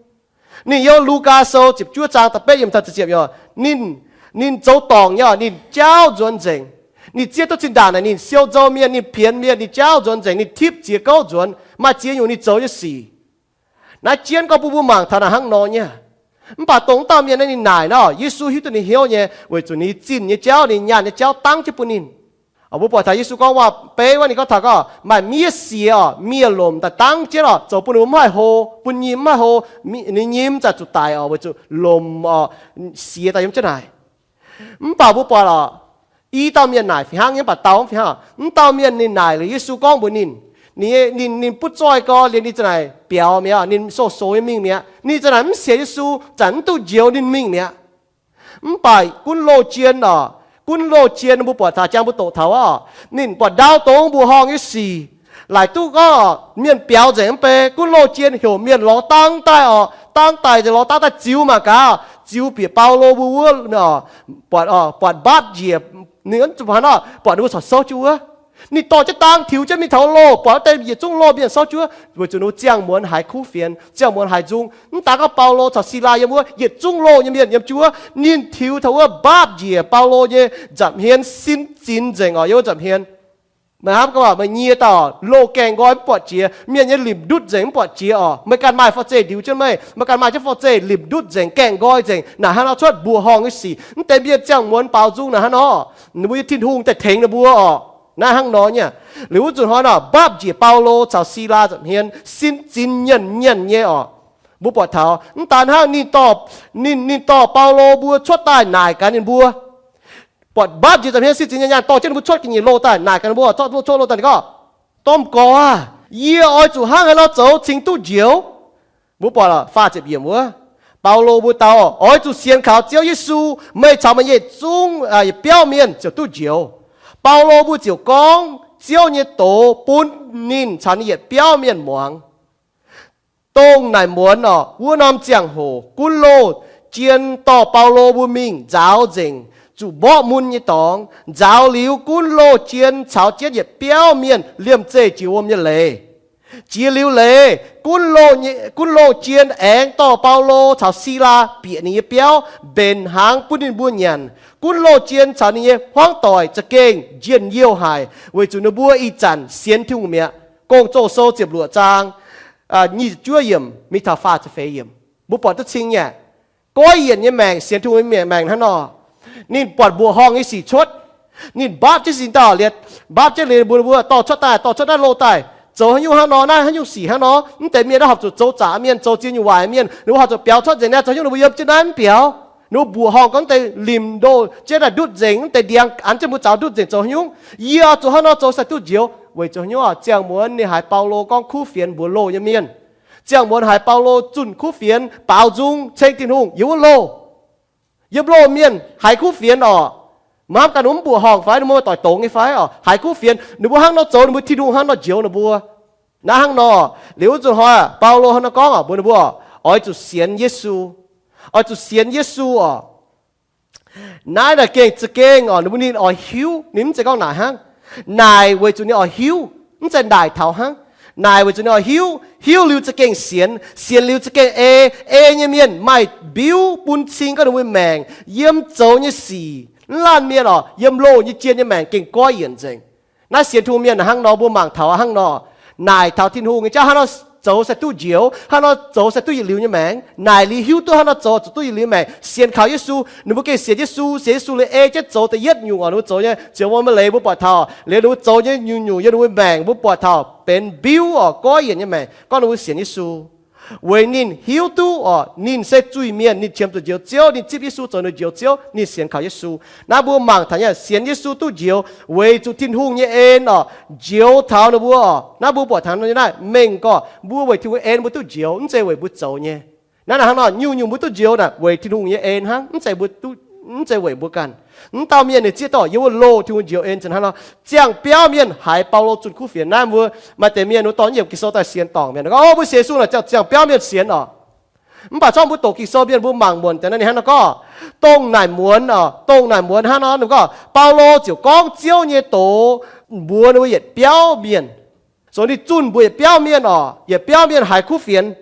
Ninh yiem Lugaa Sou ziepc juov zaang da'betv yiemc taux ziepc ziepc, ninh, ninh zoux dorngc nyei, ninh jaauv nzuonx nzengc. Ninh zieqv duqv zinh ndaangc naaic ninh siou nzou mienh, ninh pienx mienh, ninh jaauv nzuonx nzengc, ninh tipv ziex gouv nzuonx, maaih ziex nyungc ninh zoux nyei sic. Naaiv jienv gorngv bun mbuo mangc taux naaic hnangv nor nyei. Mv baac dongh wuov dauh mienh naaiv ninh naaic nor, Yesu hiuv duqv ninh hnyouv nyei, weic zuqc ninh zinh nyei jauv, ninh nyaanh nyei jauv dangv jienv bun ninh. Mbuo buatc taux Yesu gorngv waac-beiv wuov, ninh gorngv taux gorngv maaih miev siex oc, miev lomc daaih dangv jienv oc, zoux bun ninh mbuo mv haih hlo, bun nyim mv haih hlo, ninh nyim zaqc zuqc daic oc, weic zuqc lomc oc, siex daaih yiem jienv naaic. Mv baac mbuo buatc oc, i dauh mienh naaic fih hnangv nyei, mv baac dau mv fih hnangv. Mv dauh mienh ninh naaic liuz Yesu gorngv mbuox ninh, ninh, ninh butv-zoih gau, liemh ninh za'naaic biaux mi'aqv, ninh sou-sou nyei mingh mi'aqv, ninh za'naaic mv sienx Yesu, zanc mv duqv njoux ninh mingh mi'aqv. Mv baac gunv loz jien oc, gunv loz jien mbuo buatc taux, jangx mbuo doqc taux oc, ninh buatc ndau dongh mbuoqc horngh nyei sic, laaic duqv gorngv mienh biaux nzengc mv bei, gunv loz jien heuc mienh lorz dangv daaih oc, dangv daaih nzengc, lorz dangv daaih ziux mangc gaax, ziux bieqc Baulo mbuo wuov, buatc, buatc mbaapv njiec, ninh zuqc hnangv nor buatc ninh mbuo corc souv jienv wuov. Ninh dorh jienv dang tiux jienv mingh taux loh, buatc wuov deix yietc zungv loh mienh souv jienv wuov, weic zuqc ninh ziangh muonz haiz kuv fienx, ziangh muonz haiz nzung. Mv daaih gorngv Baulo caux Silaa yiem wuov, yietc zungv loh nyei mienh yiem jienv wuov, ninh tiux taux wuov mbaapv njiec Baulo nyei nza'hmien, sin zinx nzengc oc, yiem wuov nza'hmien. Meih hnamv gorngv meih nyie dauh loh gaengh nqoi mv buatc jiex, mienh nyei limc ndutv nzengc mv buatc jiex oc. Meih ganh maaih forv-zeih ndiux jienv meih, meih ganh maaih jienv forv-zeih limc ndutv nzengc gaengh nqoi nzengc, naaic hnangv nor cuotv mbuoqc horngh nyei sic. Mv deix mienh ziangh muonz baaux nzung naaic hnangv nor, ninh mbuo nyei Tin-Hungh daaih tengx ninh mbuo oc. Naaiv hnangv nor nyei. Liuz wuov nzunc hnoi nor, mbaapv njiec Baulo caux Silaa nza'hmien, sin zinx nyienh nyienh nyei oc. Mbuo buatc taux mv daan hnangv, ninh, ninh dorh Baulo mbuo cuotv daaih naaic gaax ninh mbuo. Buatc mbaapv njiec nza'hmien, sin zinx nyienh nyienh, dorh jienv ninh mbuo cuotv ga'nyiec loh daaih naaic gaax ninh mbuo, cuotv loh daaih ninh gorngv, Domh Gorx aah! Yie oix zuqc hnangv haaix nor zoux cingx duqv njoux? Mbuo buatc faah ziepc yiemc wuov, Baulo mbuo dau, Oix zuqc sienx kaux Ziouv Yesu, meih caux meih nyei zungv yietc biauv mienh ziouc duqv njoux. Baulo mbuo ziouc gorngv Ziouv nyei doz bun ninh caux ninh yietc biauv mienh muangx. Dongh naaic muonz oc, wuov norm ziangh hoc gunv loh jien dorh Baulo mbuo mingh nzaaux nzengc zuqc mborqv mun nyei dorngx. Nzaaux liuz, gunv loh jien caux jienv yietc biauv mienh liemh zeih jiex wuom nyei leiz. Jiex liuz leiz, gunv loh jien aengx dorh Baulo caux Silaa bieqc ninh nyei biauv mbenc hnaangx bun ninh mbuo nyanc. Gunv loh jien caux ninh nyei hmuangv doic za'gengh njien-youh haic, weic zuqc ninh mbuo ih zanc sienx Tin-Hungh mi'aqv. Gong-Zoh sou ziepc luoqc zaang nyic ziepc juov yiemc mingh taux faah ziepc feix yiemc, mbuo buatc duqv cing nyei. Goiv yienc nyei maengc, sienx Tin-Hungh nyei maengc hnangv nor, ninh buatc mbuoqc horngh nyei sic cuotv. Ninh mbaapv jienv sin dauh liuz, mbaapv jienv liuz mbuox ninh mbuo, Dorh cuotv daaih, dorh cuotv naaiv loh daaih. Zoux haaix nyungc hnangv nor, naaiv haaix nyungc sic hnangv nor? Mv deix mienh naaiv horpc zuqc zoux zaqc mienh, zoux ziex nyungc waaic mienh, ninh mbuo horpc zuqc biaux cuotv nzengc naaiv. Zoux haaix nyungc ninh mbuo yiem jienv naaiv mv biaux? Ninh mbuo mbuoqc horngh gorngv mv deix limc ndoh jienv daaih ndutv nzengc, mv deix ndiangx an jienv mbuo zaux ndutv nzengc, zoux haaix nyungc? Yie oix zuqc hnangv nor zoux sai duqv njoux. Weic zuqc haaix nyungc? Ziangh muonz ninh haiz Baulo gorngv kuv fienx mbuox loh nyei mienh. Ziangh muonz haiz Baulo zunh kuv fienx, baaux nzung ceng Tin-Hungh yiem wuov loh. Yiem loh mienh haiz kuv fienx oc. Maiv hnamv ganh ninh mbuo mv mbuoqc horngh fai, ninh mbuo doic dongz nyei fai oc, haiz kuv fienx, ninh mbuo hnangv nor zoux, ninh mbuo Tin-Hungh hnangv nor njoux ninh mbuo. Naaiv hnangv nor, liuz wuov nzunc hnoi Baulo hnangv nor gorngv oc, mbuox ninh mbuo, Oix zuqc sienx Yesu. Oix zuqc sienx Yesu oc. Naaiv naaic gengh za'gengh oc, ninh mbuo ninh oix hiuv, ninh mv zeiz gorngv naaic hnangv. Naaic weic zuqc ninh oix hiuv, mv zeiz naaic taux hnangv. Naaic weic zuqc ninh oix hiuv, hiuv liuz za'gengh sienx, sienx liuz za'gengh ei. Ei nyei mienh maaih mbiuv bun cing gorngv ninh mbuo maengc yiem zoux nyei sic. Mv laanh mienh oc, yiem loh nyei jien nyei maengc gengh goiv yienc nzengc. Naaiv sienx Tin-Hungh mienh hnangv nor, mbuo mangc taux hnangv nor, naaic taux Tin-Hungh nyei jauv hnangv nor zoux sai duqv njoux, hnangv nor zoux sai duqv yietc liuz nyei maengc. Naaic liuz hiuv duqv hnangv nor zoux zuqc duqv yietc liuz maengc. Sienx kaux Yesu, ninh mbuo gengh sienx Yesu, sienx Yesu liuz ei jienv zoux da'yietv nyungc oc, ninh mbuo zoux nyei zioux wuom leiz mbuo buatc taux, liuz ninh mbuo zoux nyei nyungc-nyungc yiem ninh mbuo maengc mbuo buatc taux benx mbiuv oc, goiv yienc nyei maengc gorngv ninh mbuo sienx Yesu. Weic ninh hiuv duqv oc, ninh se zuiz-mienh, ninh qiemx zuqc njoux Ziouv, ninh zipv Yesu zoux ninh njoux Ziouv, ninh sienx kaux Yesu. Naaiv mbuo mangc taux nyei, sienx Yesu duqv njoux weic zuqc Tin-Hungh nyei en oc, njoux taux ninh mbuo oc. Naaiv mbuo buatc taux naaiv mengh gorqv mbuo weic Tin-Hungh en mbuo duqv njoux, mv zeiz weic mbuo zoux nyei. Naaiv naaic hnangv nor, nyungc-nyungc mbuo duqv njoux naaic weic Tin-Hungh nyei en hnangv, mv zeiz mbuo duqv, mv zeiz weic mbuo ganh. Mv dauh mienh ninh zieqv dorh yiem wuov loh Tin-Hungh njoux en zenx hnangv nor. Ziangh biauv mienh haiz Baulo zunh kuv fienx naaiv mbuo, maaih deix mienh mbuo dorh yiemc Ging-Sou daaih sienx dorngc mienh, Orv, mbuo sienx Yesu naaic ziangh biauv mienh sienx oc. Mv baac zorqv mbuo doqc Ging-Sou mienh mbuo mangc muonc deix naaiv ninh hnangv nor gorngv, dongh naaic muonz, dongh naaic muonz hnangv nor ninh gorngv, Baulo ziouc gorngv Ziouv nyei doz mbuox ninh mbuo yietc biauv mienh. Zoux ninh zunh mbuox yietc biauv mienh oc, yietc biauv mienh haiz kuv fienx.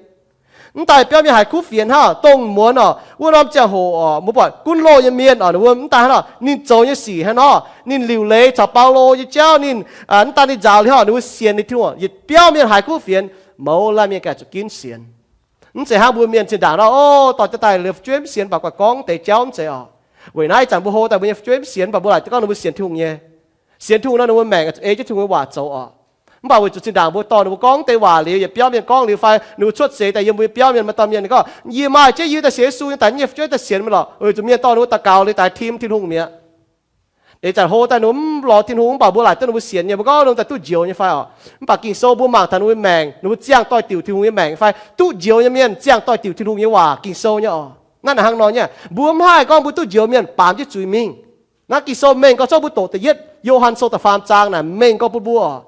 Mv daaih yietc biauv mienh haiz kuv fienx hnangv, dongh muonz oc, wuov norm ziangh hoc oc, mbuo buatc gunv loh nyei mienh oc, ninh mbuo mv daaih hnangv nor, ninh zoux nyei sic hnangv nor, ninh liuc leiz caux Baulo nyei jauv, ninh mv daaih ninh nzaaux liuz hnangv, ninh mbuo sienx ninh Tin-Hungh, yietc biauv mienh haiz kuv fienx, mouz laanh mienh ganh zuqc ginv sienx. Mv zeiz hnangv mbuo mienh zinh ndaangc nor, o, dorh jienv daaih liuz fu'jueiv mv sienx baac guaih gorngv deix jauv mv zeiz oc. Weic naaiv ih zanc mbuo hlo daaih mbuo nyei fu'jueiv mv sienx baac mbuo laaic duqv gorngv ninh mbuo sienx Tin-Hungh nyei. Sienx Tin-Hungh nor ninh mbuo maengc zuqc ei jienv Tin-Hungh nyei waac zoux oc. Mv baac weic zuqc zinh ndaangc mbuo dorh ninh mbuo gorngv deix waac liuz, yietc biauv mienh gorngv liuz fai ninh mbuo cuotv seix daaih yiem mbuo nyei biauv mienh maaih dauh mienh ninh gorngv, Yie maaih jienv yie daaih sienx Yesu nyei, daaih nyei fu'jueiv daaih sienx mingh lorqc. Weic zuqc mienh dorh ninh mbuo daux gaux liuz daaih tim Tin-Hungh mi'aqv. Ih zanc hlo daaih ninh mbuo mv lorz Tin-Hungh mv baac mbuo laaic duqv ninh mbuo sienx nyei, mbuo gorngv ninh daaih duqv njoux nyei fai oc. Mv baac Ging-Sou mbuo mangc taux ninh mbuo maengc, ninh mbuo ziangh doix-diuc Tin-Hungh nyei maengc fai duqv njoux nyei mienh ziangh doix-diuc Tin-Hungh nyei waac Ging-Sou nyei oc. Naaiv naaic hnangv nor nyei, mbuo mv haih gorngv mbuo duqv njoux mienh baamz jienv zuiz mingh. Naaiv Ging-Sou mengh gorngv, zorqv mbuo doqc da'yietv Yo^han Sou da'faam zaang naaic mengh gorngv bun mbuo oc.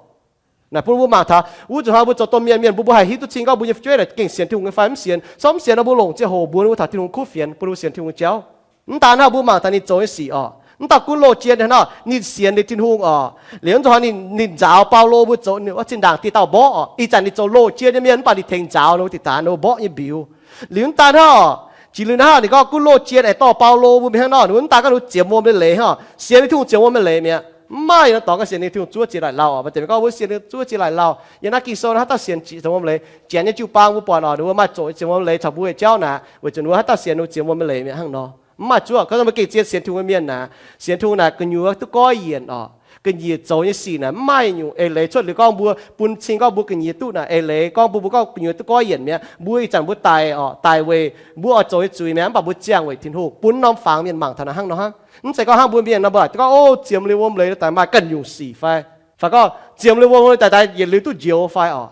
Naaic bun mbuo mangc taux wuov zuqc hnoi mbuo zoux domh mienh mienh, mbuo mbuo haih hiuv duqv cing gorngv mbuo nyei fu'jueiv naaic gengh sienx Tin-Hungh nyei fai mv sienx. Sou mv sienx nor mbuo longc ziangh hoc mbuox ninh mbuo taux Tin-Hungh kuv fienx bun ninh mbuo sienx Tin-Hungh nyei jauv. Mv daan hnangv, mbuo mangc taux ninh zoux nyei sic oc, mv dauh gunv loh jien hnangv nor, ninh sienx liuz Tin-Hungh oc. Liuz zuqc hnoi ninh nzaaux Baulo mbuo zoux, ninh zinh ndaangc dieh dauh mborqv oc. Ih zanc ninh zoux loh jien nyei mienh mv baac ninh tengx nzaaux ninh mbuo diqc daanx ninh mbuo mborqv nyei mbiuz. Liuz mv daan hnangv, jiex liuz naaiv ninh gorngv gunv loh jien aengx dorh Baulo mbuo mingh hnangv nor, ninh mbuo mv daan gorngv ninh mbuo ziemx wuom nyei leiz hnangv, sienx ninh Tin-Hungh ziemx wuom nyei leiz mi'aqv. Mv maaih yietc norm dorngx gorngv sienx ninh Tin-Hungh zuov jiex laaic lauh oc. Maaih deix mienh gorngv mbuo sienx zuov jiex laaic lauh. Yiem naaiv Ging-Sou naaiv haaix dauh sienx ziemx wuom leiz? Janx nyei jiu-baang mbuo buatc oc, ninh mbuo maaih zoqc ziemx wuom leiz caux mbuo nyei jauv naaic, weic zuqc ninh mbuo haaix dauh sienx ninh ziemx wuom nyei leiz mi'aqv hnangv nor. Mv maaih zuov, gorngv mbuo gengh zien sienx Tin-Hungh nyei mienh naaic, sienx Tin-Hungh naaic gu'nyuoz duqv goiv yienc oc. Ga'nyiec zoux nyei sic naaic mv maaih nyungc eix leiz cuotv liuz gorngv mbuo bun cing gorngv mbuo ga'nyiec duqv naaic eix leiz gorngv mbuo, mbuo gorngv gu'nyuoz duqv goiv yienc mi'aqv. Mbuo ih zanc mbuo daic oc, daic weic mbuo oix zoux nyei zuiz mi'aqv, mv baac mbuo ziangh weic Tin-Hungh. Bun norm fangx mienh mangc taux naaic hnangv nor hnangv. Mv zeiz gorngv hnangv mbuo mienh nor mbuo laaic duqv gorngv, o, ziemx liuz wuom leiz daaih maaih ganh nyungc sic fai, fai gorngv ziemx liuz wuom leiz daaih yietc liuz duqv njoux fai oc.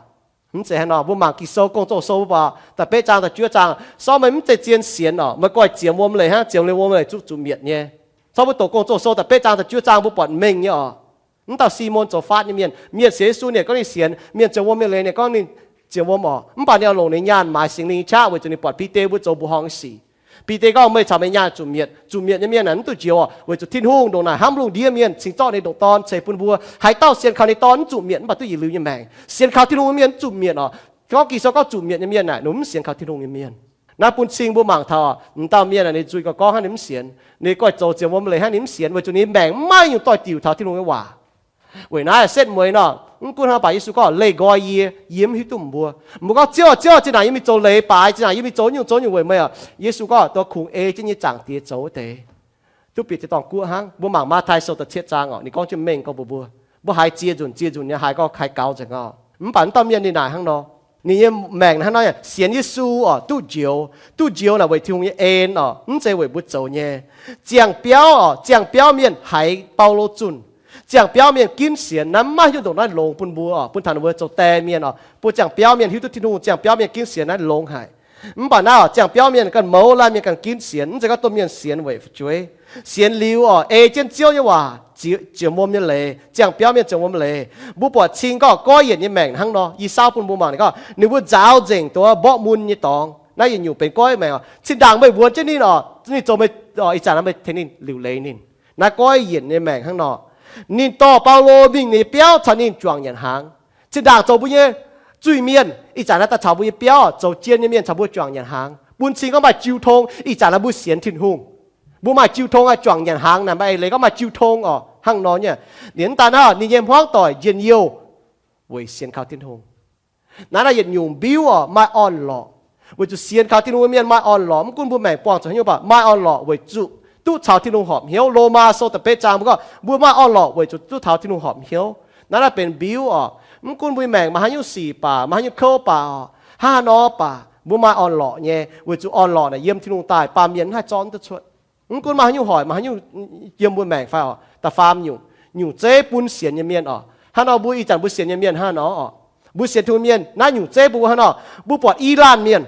Mv zeiz hnangv nor. Mbuo mangc Ging-Sou Gong-Zoh sou mbuo buatc da'betv zaang da'juov zaang, sortv meih mv zeiz zien sienx oc, meih goiv ziemx wuom leiz hnangv, ziemx liuz wuom leiz zuqc zuqc mietc nyei. Cov mbuo doqc Gong-Zoh sou da'betv zaang da'juov zaang mbuo buatc mengh nyei oc. Mv dauh Simon zoux faatv nyei mienh, mienh sienx Yesu ninh gorngv ninh sienx, mienh ziemx wuom nyei leiz ninh gorngv ninh ziemx wuom oc. Mv baac ninh oix longc ninh nyaanh maaiz Singx Lingh nyei qaqv weic zuqc ninh buatc Bide mbuo zoux mbuoqc horngh nyei sic. Bide gorngv, meih caux meih nyaanh zuqc mietc. Zuqc mietc nyei mienh naaic mv duqv njoux oc, weic zuqc Tin-Hungh ndongc naaic hnamv lungh ndiev mienh cingx zorqv ninh ndongc Dorn ceix bun mbuo. Haaix dauh sienx kaux ninh Dorn mv zuqc mietc mv baac duqv yietc liuz nyei maengc. Sienx kaux Tin-Hungh nyei mienh mv zuqc mietc oc. Gorngv Ging-Sou gorngv zuqc mietc nyei mienh naaic ninh mv sienx kaux Tin-Hungh nyei mienh. Naaiv bun cing mbuo mangc taux, m'dauh mienh naaic ninh nzuih gauh gorngv hnangv ninh mv sienx, ninh goiv zoux ziemx wuom leiz hnangv ninh mv sienx, weic zuqc ninh maengc mv maaih nyungc doix-diuc taux Tin-Hungh nyei waac. Weic naaiv setv mueiz nor, mv gunv hnangv baac Yesu gorngv, leih nqoi yie, yie mv hiuv duqv meih mbuo. Mbuo gorngv, Ziouv, Ziouv, zinh ndaangc yie mingh zoux leiz baaix, zinh ndaangc yie mingh zoux nyungc zoux nyungc weic meih oc. Yesu gorngv, dongh kungx ei jienv nyei Zaangc Diex zoux wuov deix. Duqv bieqc deix dorngx guoqv hnangv. Mbuo mangc Matv^taai Sou da'cietv zaang oc, ninh gorngv jienv mengh gorngv mbuox mbuo, mbuo haiz ziex nzunc ziex nzunc nyei haiz gorngv haiz gaux nzengc oc. Mv baac mv dauh mienh ninh naaic hnangv nor, ninh nyei maengc hnangv nor, sienx Yesu oc, duqv njoux. Duqv njoux naaic weic Tin-Hungh nyei en oc, mv zeiz weic mbuo zoux nyei. Ziangh biauv oc, ziangh biauv mienh haiz Baulo zunh. Ziangh biauv mienh ginv sienx. Naaiv mv maaih hiuv ndongc naaiv longx bun mbuo oc, bun taux ninh mbuo zoux die mienh oc. Bun ziangh biauv mienh hiuv duqv Tin-Hungh, ziangh biauv mienh ginv sienx naaiv longx haic. Mv baac naaiv oc, ziangh biauv mienh ganh mouz laanh mienh ganh ginv sienx, mv zeiz gorngv domh mienh sienx weic fu'jueiv. Sienx liuz oc, ei jienv Ziouv nyei waac, ziemx wuom nyei leiz, ziangh biauv mienh ziemx wuom nyei leiz. Mbuo buatc cing gorngv goiv yienc nyei maengc hnangv nor. I saauv bun mbuo mangc ninh gorngv, ninh mbuo nzaaux nzengc dongh mborqv mun nyei dorngx. Naaiv yietc nyungc benx goiv maengc oc. Zinh ndaangc meih wuonx jienv ninh oc, ninh zoux meih, ih zanc naaiv meih tengx ninh liuc leiz ninh. Naaiv goiv yienc nyei maengc hnangv nor. Ninh dorh Baulo mingh ninh nyei biauv caux ninh juangc nyanc hnaangx. Zinh ndaangc zoux mbuo nyei zuiz-mienh, ih zanc naaiv daaih caux mbuo nyei biauv, zoux jien nyei mienh caux mbuo juangc nyanc hnaangx, bun cing gorngv maaih jiu tong. Ih zanc naaiv mbuo sienx Tin-Hungh, mbuo maaih jiu tong aqv. Juangc nyanc hnaangx naaic maaih eix leiz gorngv maaih jiu tong oc, hnangv nor nyei. Liuz mv daan hnangv, ninh nyei hmuangv doic njien-youh weic sienx kaux Tin-Hungh. Naaiv naaiv yietc nyungc mbiuv oc, maaih orn-lorqc. Weic zuqc sienx kaux Tin-Hungh nyei mienh maaih orn-lorqc. Mv gunv mbuo maengc buangh zuqc haaix nyungc baac maaih orn-lorqc weic zuqc duqv caux Tin-Hungh horpc hnyouv. Lomaa Sou da'betv zaang mbuo gorngv mbuo maaih orn-lorqc weic zuqc duqv caux Tin-Hungh horpc hnyouv. Naaiv naaiv benx mbiuv oc. Mv gunv mbuo nyei maengc maaih haaix nyungc sic baac, maaih haaix nyungc kouv baac oc, haaix nor baac, mbuo maaih orn-lorqc nyei, weic zuqc orn-lorqc naaic yiem Tin-Hungh daaih baamh mienh mv haih zorqv duqv cuotv. Mv gunv maaih haaix nyungc hoic, maaih haaix nyungc yiem mbuo maengc fai oc. Da'faam nyungc, nyungc zeiv bun sienx nyei mienh oc. Hnangv nor mbuo ih zanc mbuo sienx nyei mienh hnangv nor oc, mbuo sienx Tin-Hungh mienh naaiv nyungc zeiv bun mbuo hnangv nor. Mbuo buatc I laanh mienh,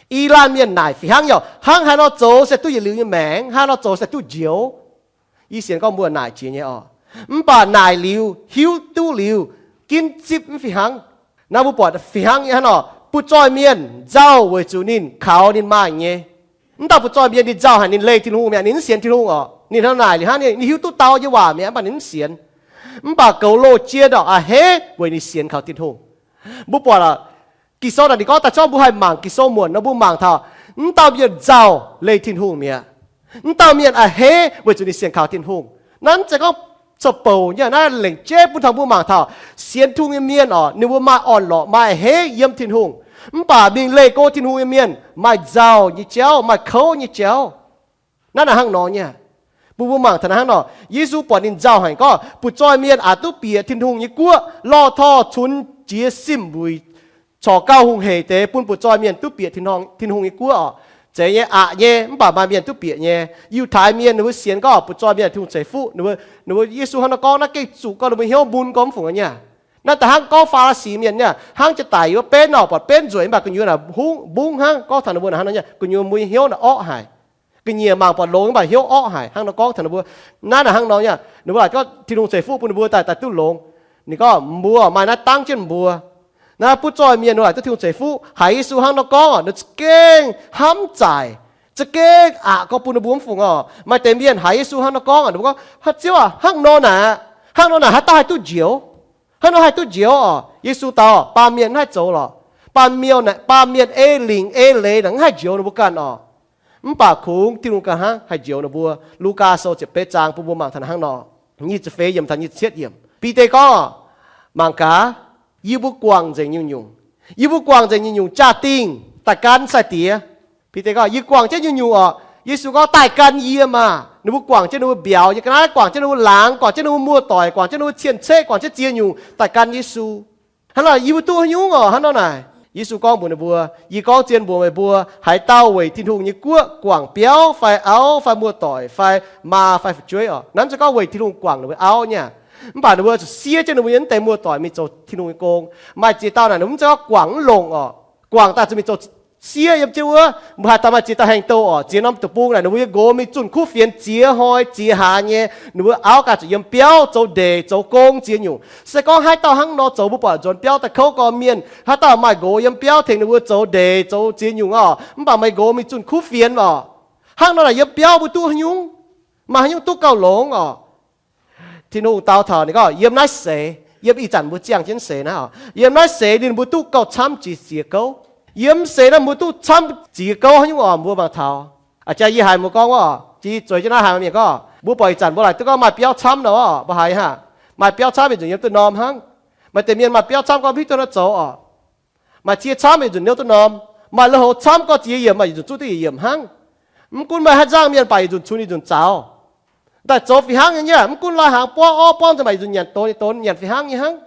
I laanh mienh naaic fih hnangv yaac hnangv haaix nor zoux se duqv yietc liuz nyei maengc, haaix nor zoux se duqv njoux. Yie sienx gorngv mbuo naaic jiex nyei oc. Mv baac naaic liuz, hiuv duqv liuz, ginv zipv mv fih hnangv. Naaiv mbuo buatc fih hnangv nyei hnangv nor. Butv-zoih mienh nzauh weic zuqc ninh kaux ninh maaih nyei. Mv dauh butv-zoih mienh ninh nzauh haic, ninh leih Tin-Hungh mi'aqv, ninh mv sienx Tin-Hungh orqc. Ninh hnangv naaic, ninh hnangv ninh hiuv duqv dau nyei waac mi'aqv, mv baac ninh mv sienx. Mv baac goux loz-jien orqc, a'hneiv weic ninh sienx kaux Tin-Hungh. Mbuo buatc Ging-Sou naaic ninh gorngv daaih, zorqv mbuo haih mangc Ging-Sou muonc nor, mbuo mangc taux mv dauh mienh nzauh leih Tin-Hungh mi'aqv. Mv dauh mienh a'hneiv weic zuqc ninh sienx kaux Tin-Hungh. Naaiv mv zeiz gorngv corc bouc nyei, naaiv lengc jeiv bun taux mbuo mangc taux sienx Tin-Hungh nyei mienh orqc, ninh mbuo maaih orn-lorqc, maaih a'hneiv yiem Tin-Hungh. Mv baac mingh leih go Tin-Hungh nyei mienh maaih nzauh nyei jauv, maaih kouv nyei jauv. Naaiv naaic hnangv nor nyei. Bun mbuo mangc taux naaiv hnangv nor, Yesu buatc ninh nzauh haic, gorngv butv-zoih mienh aqc duqv bieqc Tin-Hungh nyei guoqv, lorh torh cunx jiex simv mbuic, corc gauh hungh heic deix bun butv-zoih mienh duqv bieqc Tin-Hungh nyei guoqv orqc. Zeiz nyei, aqc nyei, mv baac maaih mienh duqv bieqc nyei. Yiutai mienh ninh mbuo sienx gorngv butv-zoih mienh Tin-Hungh ceix fuqv. Ninh mbuo, Yesu hnangv nor gorngv naaiv gengh zuqc gorngv ninh mbuo hnyouv mun gorngv mv fungc nyei. Naaiv da'hnangv gorngv Faa^li^si mienh nyei, hnangv jiex daic yiem wuov benv nor, buatc benv nzueic mv baac gu'nyuoz naaic mbungv hnangv, gorngv taux ninh mbuo naaic hnangv nor nyei, gu'nyuoz mbuo nyei hnyouv naaic orqv haic. Ga'nyiec mangc buatc longx mv baac hnyouv orqv haic, hnangv nor gorngv taux ninh mbuo. Naaiv naaic hnangv nor nyei, ninh mbuo laaic gorngv Tin-Hungh ceix fuqv bun ninh mbuo daaih, daaih duqv longx. Ninh gorngv mbuo maaih naaiv dangv jienv mbuo. Naaiv butv-zoih mienh ninh laaic duqv Tin-Hungh ceix fuqv, haiz Yesu hnangv nor gorngv orqc, ninh za'gengh hnamv zaaic, za'gengh aqc gorngv bun ninh mbuo mv fungc orqc. Maaih deix mienh haiz Yesu hnangv nor gorngv orqc, ninh mbuo gorngv, Haaix ziouv aac, hnangv nor naaic, hnangv nor naaic haaix dauh haih duqv njoux? Hnangv nor haih duqv njoux orqc? Yesu dau, Baamh mienh mv haih zoux lorqc. Baamh mienh, baamh mienh ei lingc ei leiz naaic mv haih njoux ninh mbuo ganh orqc. Mv baac kungx Tin-Hungh ganh hnangv haih njoux ninh mbuo. Lugaa Sou ziepc betv zaang bun mbuo mangc taux hnangv nor, nyic ziepc feix yiemc taux nyic ziepc cietv yiemc. Bide gorngv, Mangc gaax, yie mbuo guangc nzengc nyungc-nyungc. Yie mbuo guangc nzengc nyungc-nyungc jaa-dingh daaih gan sai-diex. Bide gorngv, Yie guangc jienv nyungc-nyungc orqc. Yesu gorngv, Daaih gan yie maah! Ninh mbuo guangc jienv ninh mbuo mbiauz nyei ga'naaiv, guangc jienv ninh mbuo laangz, guangc jienv ninh mbuo muoz-doic, guangc jienv ninh mbuo cien-ceqv, guangc jienv ziex nyungc daaih gan Yesu. Hnangv naaic, yie mbuo duqv haaix nyungc orqc? Hnangv nor naaic, Yesu gorngv mbuox ninh mbuo, Yie gorngv zien mbuox meih mbuo, haaix dauh weic Tin-Hungh nyei guoqv guangc biauv fai auv fai muoz-doic fai maa fai fu'jueiv orqc, naaiv mv zeiz gorngv weic Tin-Hungh guangc ninh mbuo auv nyei. Mv baac ninh mbuo zuqc siev jienv ninh mbuo nyei wuov deix muoz-doic mingh zoux Tin-Hungh nyei gong. Maaih ziex dauh naaic ninh mbuo mv zeiz gorngv guangc mv longc orqc. Guangc daaih zuqc mingh zoux siev yiem jienv wuov, mbuo haaix dauh maaih ziex dauh haengh douh orqc, ziex norm deic-bung naaic ninh mbuo nyei nqox mingh zunh kuv fienx ziex hnoi ziex hlaax nyei. Ninh mbuo auv ganh zuqc yiem biauv zoux ndeic zoux gong ziex nyungc. Se gorngv haaix dauh hnangv nor zoux, mbuo buatc nzuonx biauv daaih kouv gorn mienh, haaix dauh maaih nqox yiem biauv tengx ninh mbuo zoux ndeic zoux ziex nyungc orqc, mv baac meih nqox mingh zunh kuv fienx orqc, hnangv nor naaic yiem biauv mbuo duqv haaix nyungc? Maaih haaix nyungc duqv gauh longx orqc? Tin-Hungh dau taux ninh gorngv, Yiem naaiv seix, yiem ih zanc mbuo ziangh jienv seix naaiv orqc, yiem naaiv seix ninh mbuo duqv gauh camv jiex ziex gouv. Yiem seix naaiv mbuo duqv camv ziex gouv haaix nyungc orqc? Mbuo mangc taux, a'jang yie haiz mbuo gorngv orqc, jiex zueiz jienv naaiv haiz mienh gorngv, mbuo buatc ih zanc mbuo laaic duqv gorngv maaih biauv camv nor orqc, mbuo haiz hnangv, maaih biauv camv yietc nzunc yiem duqv norm hnangv. Maaih deix mienh maaih biauv camv gorngv mv hiuv duqv nor zoux orqc. Maaih cie camv yietc nzunc niouv duqv norm. Maaih lui-houx camv gorngv ziex yiemc maaih yietc nzunc zuqv duqv yietc yiemc hnangv. Mv gunv maaih haaix nzangc mienh baac yietc nzunc cunx yietc nzunc zaux. Daaih zoux fih hnangv nyei, mv gunv lai-hnaangx buangv orv buangv nzengc baac yietc nzunc nyanc donx nyei donx, nyanc fih hnangv nyei hnangv.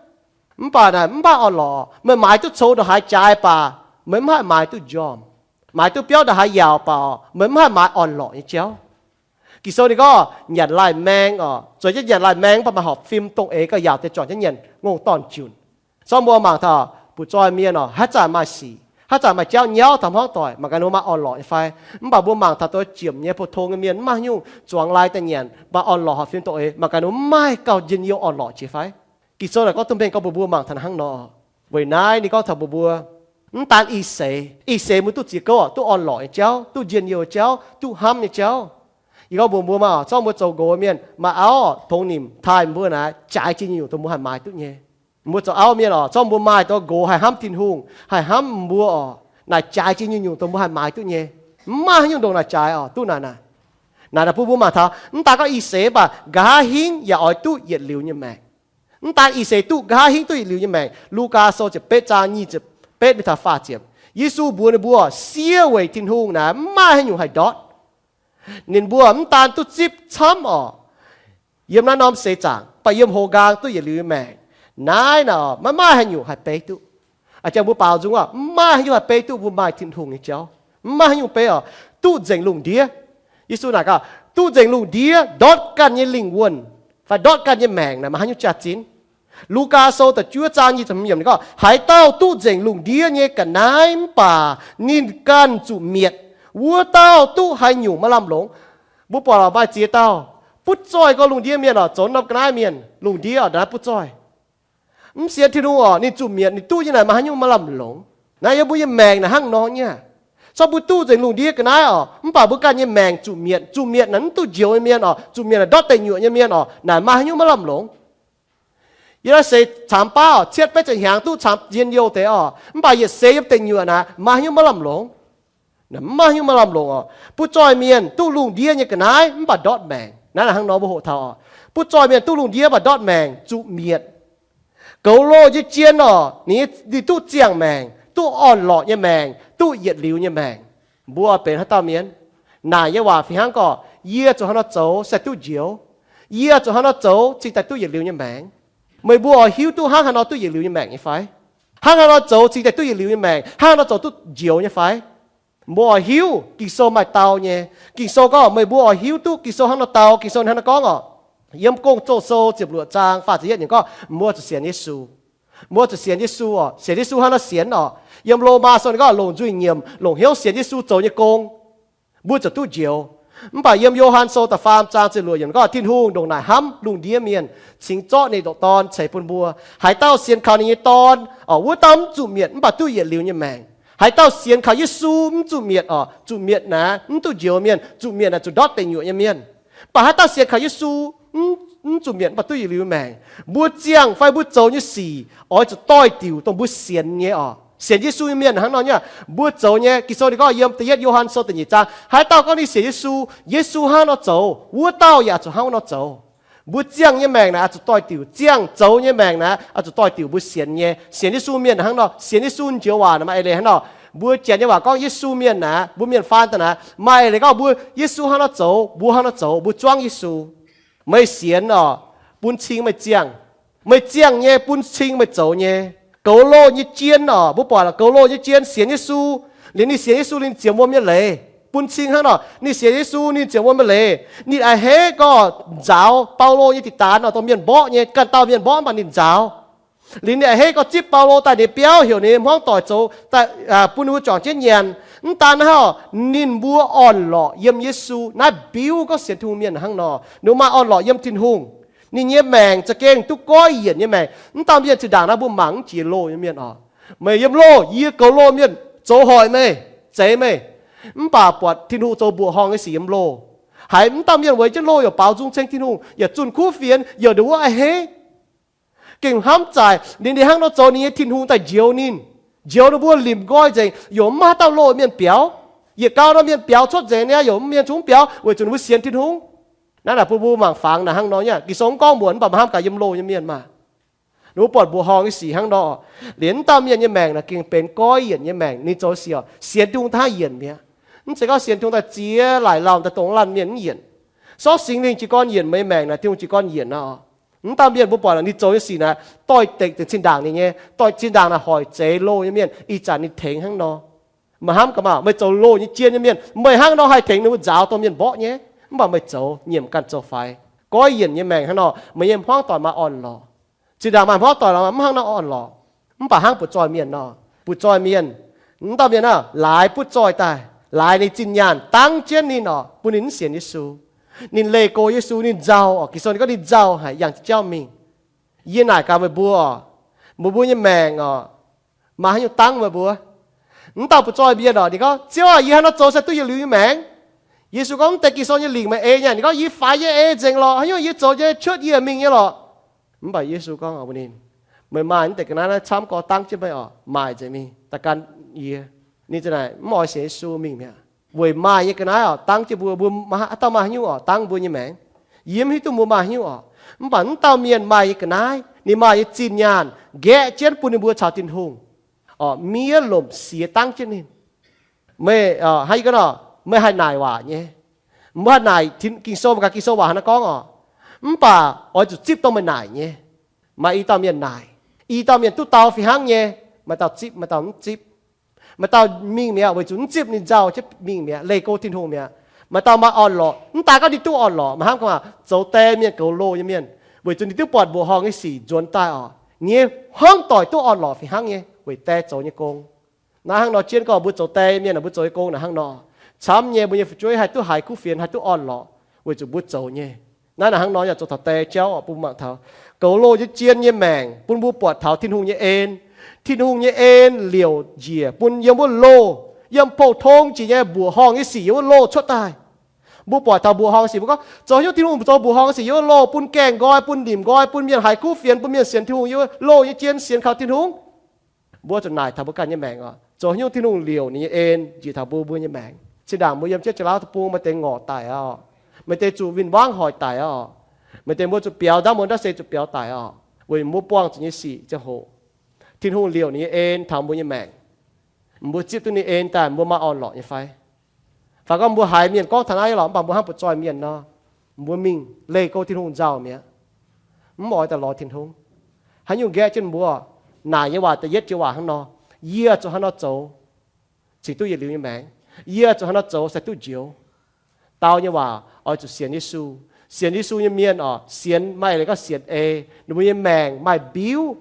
Mv baac naaic mv maaih orn-lorqc. Meih maaiz duqv coux ndongc haaix jaaix baac meih mv haih maaiz duqv njormh. Maaiz duqv biauv ndongc haaix yaauc baac meih mv haih maaiz orn-lorqc nyei jauv. Ging-Sou ninh gorngv nyanc lai-maeng orqc, zueiz jienv nyanc lai-maeng mv baac maaih horpc fim dongh eix gauh yaauc deix juangc jienv nyanc ngongh dorn-junc. Zorqv mbuo mangc taux butv-zoih mienh orqc, haaix zanc maaih sic, haaix zanc maaih jauv nyauv taux hmuangv doic, mangc gaax ninh mbuo maaih orn-lorqc nyei fai. Mv baac mbuo mangc taux dongh ziepc nyei pou-tong nyei mienh mv maaih haaix nyungc zuangx lai daaih nyanc, maaih orn-lorqc horpc fim dongh eix, mangc gaax ninh mbuo maaih gauh njien-youh orn-lorqc jiex fai. Ging-Sou naaic gorngv duqv mengh gorngv mbuox mbuo mangc taux hnangv nor. Weic naaiv ninh gorngv taux mbuox mbuo, mv daan ih seix, ih seix mbuo duqv ziex gouv orqc, duqv orn-lorqc nyei jauv, duqv njien-youh nyei jauv, duqv hnamv nyei jauv. Yie gorngv mbuox mbuo maah, zorqv mbuo zoux nqox mienh maaih auv tongx nimc taaih mbuo naaic, jaaix jiex nyungc-nyungc dongh mbuo haih maaiz duqv nyei. Mbuo zoux auv mienh orqc, zorqv mbuo maaih dongh nqox haih hnamv Tin-Hungh, haih hnamv mbuo orqc, naaic jaaix jiex nyungc-nyungc dongh mbuo haih maaiz duqv nyei. Mv maaih haaix nyungc ndongc naaic jaaix orqc, duqv naaic naaic. Naaic naaic bun mbuo mangc taux mv daan gorngv ih seix mv baac nqa'haav hingv yaac oix duqv yietc liuz nyei maengc. Mv daan ih seix duqv, nqa'haav hingv duqv yietc liuz nyei maengc. Lugaa Sou ziepc betv zaang nyic ziepc betv mingh taux faah ziepc. Yesu mbuox ninh mbuo, siev weic Tin-Hungh naaic mv maaih haaix nyungc haih ndortv. Ninh mbuo mv daan duqv zipv camv orqc, yiem naaiv norm seix zaangc, mv baac yiem hoz nqaang duqv yietc liuz nyei maengc. Naaiv naaic orqc, maiv maaih haaix nyungc haih beiv duqv. A'jang mbuo baaux nzung orqc, mv maaih haaix nyungc haih beiv duqv mbuo maaih Tin-Hungh nyei jauv. Mv maaih haaix nyungc beiv orqc, duqv nzengc lungh ndiev. Yesu naaic gaax, duqv nzengc lungh ndiev ndortv ganh nyei lingh wuonh fai ndortv ganh nyei maengc naaic maaih haaix nyungc jaax-zinh? Lugaa Sou da'juov zaang nyic ziepc hmz yiemc ninh gorngv, haaix dauh duqv nzengc lungh ndiev nyei ga'naaiv mv baac ninh ganh zuqc mietc, wuov dauh duqv haaix nyungc maaih lamh longx. Mbuo buatc orqc, maaih ziex dauh butv zoih gorx lungh ndiev mienh orqc, zoux norm ga'naaiv mienh lungh ndiev orqc, naaiv butv zoih. Mv sienx Tin-Hungh orqc, ninh zuqc mietc, ninh duqv nyei naaic maaih haaix nyungc maaih lamh longx? Naaiv yiem mbuo nyei maengc naaic hnangv nor nyei. Corc mbuo duqv nzengc lungh ndiev ga'naaiv oc, mv baac mbuo ganh nyei maengc zuqc mietc. Zuqc mietc naaic mv duqv njoux nyei mienh oc, zuqc mietc naaic ndortv deic nyuoqc nyei mienh oc, naaic maaih haaix nyungc maiv lamh longc. Yie naaiv seix caamx baav oc, cietv betv ziepc hnyangx duqv caamx njien-youh deix oc, mv baac yietc seix yiem deic nyuoqc naaic maaih haaix nyungc maiv lamh longc. Maiv maaih haaix nyungc maiv lamh longc oc. Butv-zoih mienh duqv lungh ndiev nyei ga'naaiv mv baac ndortv maengc. Naaiv naaic hnangv nor mbuo hoqc taux oc. Butv-zoih mienh duqv lungh ndiev mv baac ndortv maengc, zuqc mietc. Goux loh nyei jien oc, ninh, ninh duqv ziangh maengc, duqv orn-lorqc nyei maengc, duqv yietc liuz nyei maengc. Mbuo oix benx haaix dauh mienh? Naaic nyei waac fih hnangv gorngv, yie zuqc hnangv nor zoux se duqv njoux. Yie zuqc hnangv nor zoux cingx daaih duqv yietc liuz nyei maengc. Meih mbuo oix hiuv duqv hnangv haaix nor duqv yietc liuz nyei maengc nyei fai? Hnangv haaix nor zoux cingx daaih duqv yietc liuz nyei maengc? Hnangv haaix nor zoux duqv njoux nyei fai? Mbuo oix hiuv Ging-Sou maaih dau nyei. Ging-Sou gorngv meih mbuo oix hiuv duqv Ging-Sou hnangv nor dau. Ging-Sou hnangv nor gorngv oc, yiem Gong-Zoh sou ziepc luoqc zaang faah ziepc yietv ninh gorngv, mbuo zuqc sienx Yesu. Mbuo zuqc sienx Yesu oc. Sienx Yesu hnangv nor sienx oc. Yiem Lomaa sou ninh gorngv longc nzuih nyiemc, longc hnyouv sienx Yesu zoux nyei gong, mbuo ziouc duqv njoux. Mv baac yiem Yo^han sou da'faam zaang ziepc luoqc yiemc gorngv, Tin-Hungh ndongc naaic hnamv lungh ndiev mienh, cingx zorqv ninh nyei Dorn ceix bun mbuo. Haaix dauh sienx kaux ninh nyei Dorn oc, wuov dauh mv zuqc mietc mv baac duqv yietc liuz nyei maengc. Haaix dauh sienx kaux Yesu mv zuqc mietc oc, zuqc mietc naaic mv duqv njoux mienh, zuqc mietc naaic zuqc ndortv deic nyuoqc nyei mienh. Mv baac haaix dauh sienx kaux Yesu mv zuqc mietc mv baac duqv yietc liuz nyei maengc. Mbuo ziangh fai mbuo zoux nyei sic oix zuqc doix-diuc dongh mbuo sienx nyei oc. Sienx Yesu nyei mienh hnangv nor nyei. Mbuo zoux nyei, Ging-Sou ninh gorngv yiem da'yietv Yo^han sou da'nyeic zaang, haaix dauh gorngv ninh sienx Yesu, Yesu hnangv nor zoux, wuov dauh yaac zuqc hnangv nor zoux. Mbuo ziangh nyei maengc naaic oix zuqc doix-diuc, ziangh zoux nyei maengc naaic oix zuqc doix-diuc mbuo sienx nyei. Sienx Yesu mienh hnangv nor, sienx Yesu joux waac naaic maaih eix leiz hnangv nor. Mbuo Janx nyei waac gorngv Yesu mienh naaic, mbuo mienh faan daaih naaic maaih eix leiz gorngv mbuo Yesu hnangv nor zoux, mbuo hnangv nor zoux, mbuo zuangv Yesu. Meih sienx oc, bun cing meih ziangh. Meih ziangh nyei bun cing meih zoux nyei. Goux loh nyei jien oc, mbuo buatc goux loh nyei jien sienx Yesu. Liuz ninh sienx Yesu liuz ninh ziouc wuom nyei leiz. Bun cing hnangv nor, ninh sienx Yesu ninh ziouc wuom nyei leiz. Ninh a'hneiv gorngv nzaaux Baulo nyei diqc daanx oc, dongh mienh mborqv nyei, ganh dauh mienh mborqv mv baac ninh nzaaux. Liuz ninh a'hneiv gorngv zipv Baulo daaih ninh biauv heuc ninh hmuangv doic zoux daaih bun ninh mbuo juangc jienv nyanc. Mv daan hnangv, ninh mbuo orn-lorqc yiem Yesu. Naaiv biuv gorngv sienx Tin-Hungh mienh hnangv nor, ninh maaih orn-lorqc yiem Tin-Hungh. Ninh nyei maengc za'gengh duqv goiv yienc nyei maengc. Mv dauh mienh zinh ndaangc naaiv mbuo mangc mv jiex loh nyei mienh oc. Meih yiem loh, yie goux loh mienh zoux hoic meih, zeix meih. Mv baac buatc Tin-Hungh zoux mbuoqc horngh nyei sic yiem loh. Haiz mv dauh mienh weic jienv loh yaac baaux nzung ceng Tin-Hungh, yaac zunh kuv fienx, yaac ndongc wuov a'hneiv. Gengh hnamv zaaic, ninh, ninh hnangv nor zoux ninh nyei Tin-Hungh daaih njoux ninh, njoux ninh mbuo limc nqoi nzengc, yaac mv maaih haaix dauh loh mienh biaux. Yietc gau nor mienh biaux cuotv nzengc niaa, yaac mienh zungv mv biaux weic zuqc ninh mbuo sienx Tin-Hungh. Naaiv naaic bun mbuo mangc fangx naaic hnangv nor nyei. Ging-Sou mv gorngv muonc mv baac maiv hnamv gaax yiem loh nyei mienh maah. Ninh mbuo buatc mbuoqc horngh nyei sic hnangv nor, liemh mv dauh mienh nyei maengc naaic gengh benx goiv yienc nyei maengc. Ninh zoux sic oc, sienx Tin-Hungh daaih yienc mi'aqv. Mv zeiz gorngv sienx Tin-Hungh daaih ziex laaic lauh daaih dongh lanc mienh mv yienc. Sortv Singx Lingh jiez gorn yienc meih nyei maengc naaic, Tin-Hungh jiez gorn yienc nor. Mv dauh mienh mbuo buatc ninh zoux nyei sic naaic doix-dekc zinh ndaangc ninh nyei, doix-dekc zinh ndaangc naaic hoic zeix loh nyei mienh, ih zanc ninh tengx hnangv nor. Meih hnamv gaax maah, meih zoux loh nyei jien nyei mienh, meih hnangv nor haih tengx ninh mbuo nzaaux dongh mienh mborqv nyei, mv baac meih zoux nyiemc ganh zoux faix. Goiv yienc nyei maengc hnangv nor, meih nyei hmuangv doic maaih orn-lorqc. Zinh ndaangc maaih hmuangv doic lorqc, mv hnangv nor orn-lorqc. Mv baac hnangv butv-zoih mienh nor, butv-zoih mienh, mv dauh mienh aah, laaix butv-zoih daaih, laaix ninh zinh nyaanh dangv jienv ninh oc, bun ninh mv sienx Yesu. Ninh leih go Yesu, ninh nzauh oc. Ging-Sou ninh gorngv ninh nzauh haic, yangh jauv mingh. Yie naaic gaax meih mbuo oc, meih mbuo nyei maengc oc, maaih haaix nyungc dangv meih mbuo? Mv dauh butv-zoih mienh oc, ninh gorngv, Ziouv aah, yie hnangv nor zoux se duqv yietc liuz nyei maengc? Yesu gorngv, Mv deix Ging-Sou nyei lingc meih ei nyei aqv. Ninh gorngv, Yie faix yie ei nzengc lorqc, haaix nyungc yie zoux nyei cuotv yie mingh nyei lorqc. Mv baac Yesu gorngv mbuox ninh, Meih maaih mv deix ga'naaiv naaiv camv gorx dangv jienv meih oc, maaic nzengc mingh daaih gan yie. Ninh za'naaic mv oix sienx Yesu mingh mi'aqv. Weic maaih nyei ga'naaiv oc dangv jienv mbuo, mbuo haaix dauh maaih haaix nyungc oc dangv mbuo nyei maengc? Yie mv hiuv duqv mbuo maaih haaix nyungc oc. Mv baac mv dauh mienh maaih nyei ga'naaiv, ninh maaih nyei zinh nyaanh nqaeqv jienv bun ninh mbuo caux Tin-Hungh oc, miev lomc siex dangv jienv ninh. Meih, hnangv yie gorngv nor, meih haih naaic waac nyei. Mbuo haih naaic Ging-Sou, mangc gaax Ging-Sou waac hnangv naaiv gorngv oc. Mv baac oix zuqc zipv dongh meih naaic nyei. Maaih i dauh mienh naaic, i dauh mienh duqv dau fih hnangv nyei. Maaih dauh zipv, maaih dauh mv zipv. Maaih dauh mingh mi'aqv weic zuqc mv zipv ninh nzauh jienv mingh mi'aqv, leih go Tin-Hungh mi'aqv. Maaih dauh maaih orn-lorqc, mv daaih gorngv ninh duqv orn-lorqc, maiv hnamv gorngv zoux die mienh, goux loh nyei mienh, weic zuqc ninh duqv buatc mbuoqc horngh nyei sic nzuonx daaih oc. Ninh nyei hmuangv doic duqv orn-lorqc fih hnangv nyei weic die zoux nyei gong. Naaiv hnangv nor jienv gorngv mbuo zoux die mienh, mbuo zoux nyei gong naaic hnangv nor, camv nyei mbuo nyei fu'jueiv haih duqv haiz kuv fienx, haih duqv orn-lorqc weic zuqc mbuo zoux nyei. Naaiv naaic hnangv nor yaac zoux taux die jauv oc, bun mbuo mangc taux goux loh nyei jien nyei maengc bun mbuo buatc taux Tin-Hungh nyei en. Tin-Hungh nyei en liouc njiec bun yiem wuov loh, yiem pou-tong jiex nyei mbuoqc horngh nyei sic yiem wuov loh cuotv daaih. Mbuo buatc taux mbuoqc horngh sic, mbuo gorngv, zoux haaix nyungc Tin-Hungh zoux mbuoqc horngh sic yiem wuov loh, bun gaengh nqoi, bun nimc nqoi, bun mienh haiz kuv fienx, bun mienh sienx Tin-Hungh yiem wuov loh nyei jien, sienx kaux Tin-Hungh? Mbuo zuqc naaic taux mbuo ganh nyei maengc oc, zoux haaix nyungc Tin-Hungh liouc ninh nyei en njiec taux mbuo, mbuo nyei maengc. Zinh ndaangc mbuo yiem jienv jauv-lauv deic-bung, maaih deix ngorc daic oc. Maaih deix zuqc win-wangv hoic daic oc. Maaih deix mbuo zuqc biaux ndaamv muonz ndaamv se zuqc biaux daic oc, weic mbuo buangh zuqc nyei sic ziangh hoc. Tin-Hungh liouc ninh nyei en taux mbuo nyei maengc. Mbuo zipv duqv ninh en daaih, mbuo maaih orn-lorqc nyei fai? Fai gorngv mbuo haiz mienh gorngv taux naaiv lorqc, mv baac mbuo hnangv butv-zoih mienh nor, mbuo mingh leih go Tin-Hungh nzauh mi'aqv, mv oix daaih lorz Tin-Hungh. Haaix nyungc nqaeqv jienv mbuo? Naaic nyei waac da'yietv joux waac hnangv nor, yie zuqc haaix nor zoux cingx duqv yietc liuz nyei maengc? Yie zuqc haaix nor zoux se duqv njoux? Dau nyei waac oix zuqc sienx Yesu. Sienx Yesu nyei mienh oc, sienx maaih leiz gorngv sienx ei, ninh mbuo nyei maengc maaih mbiuv.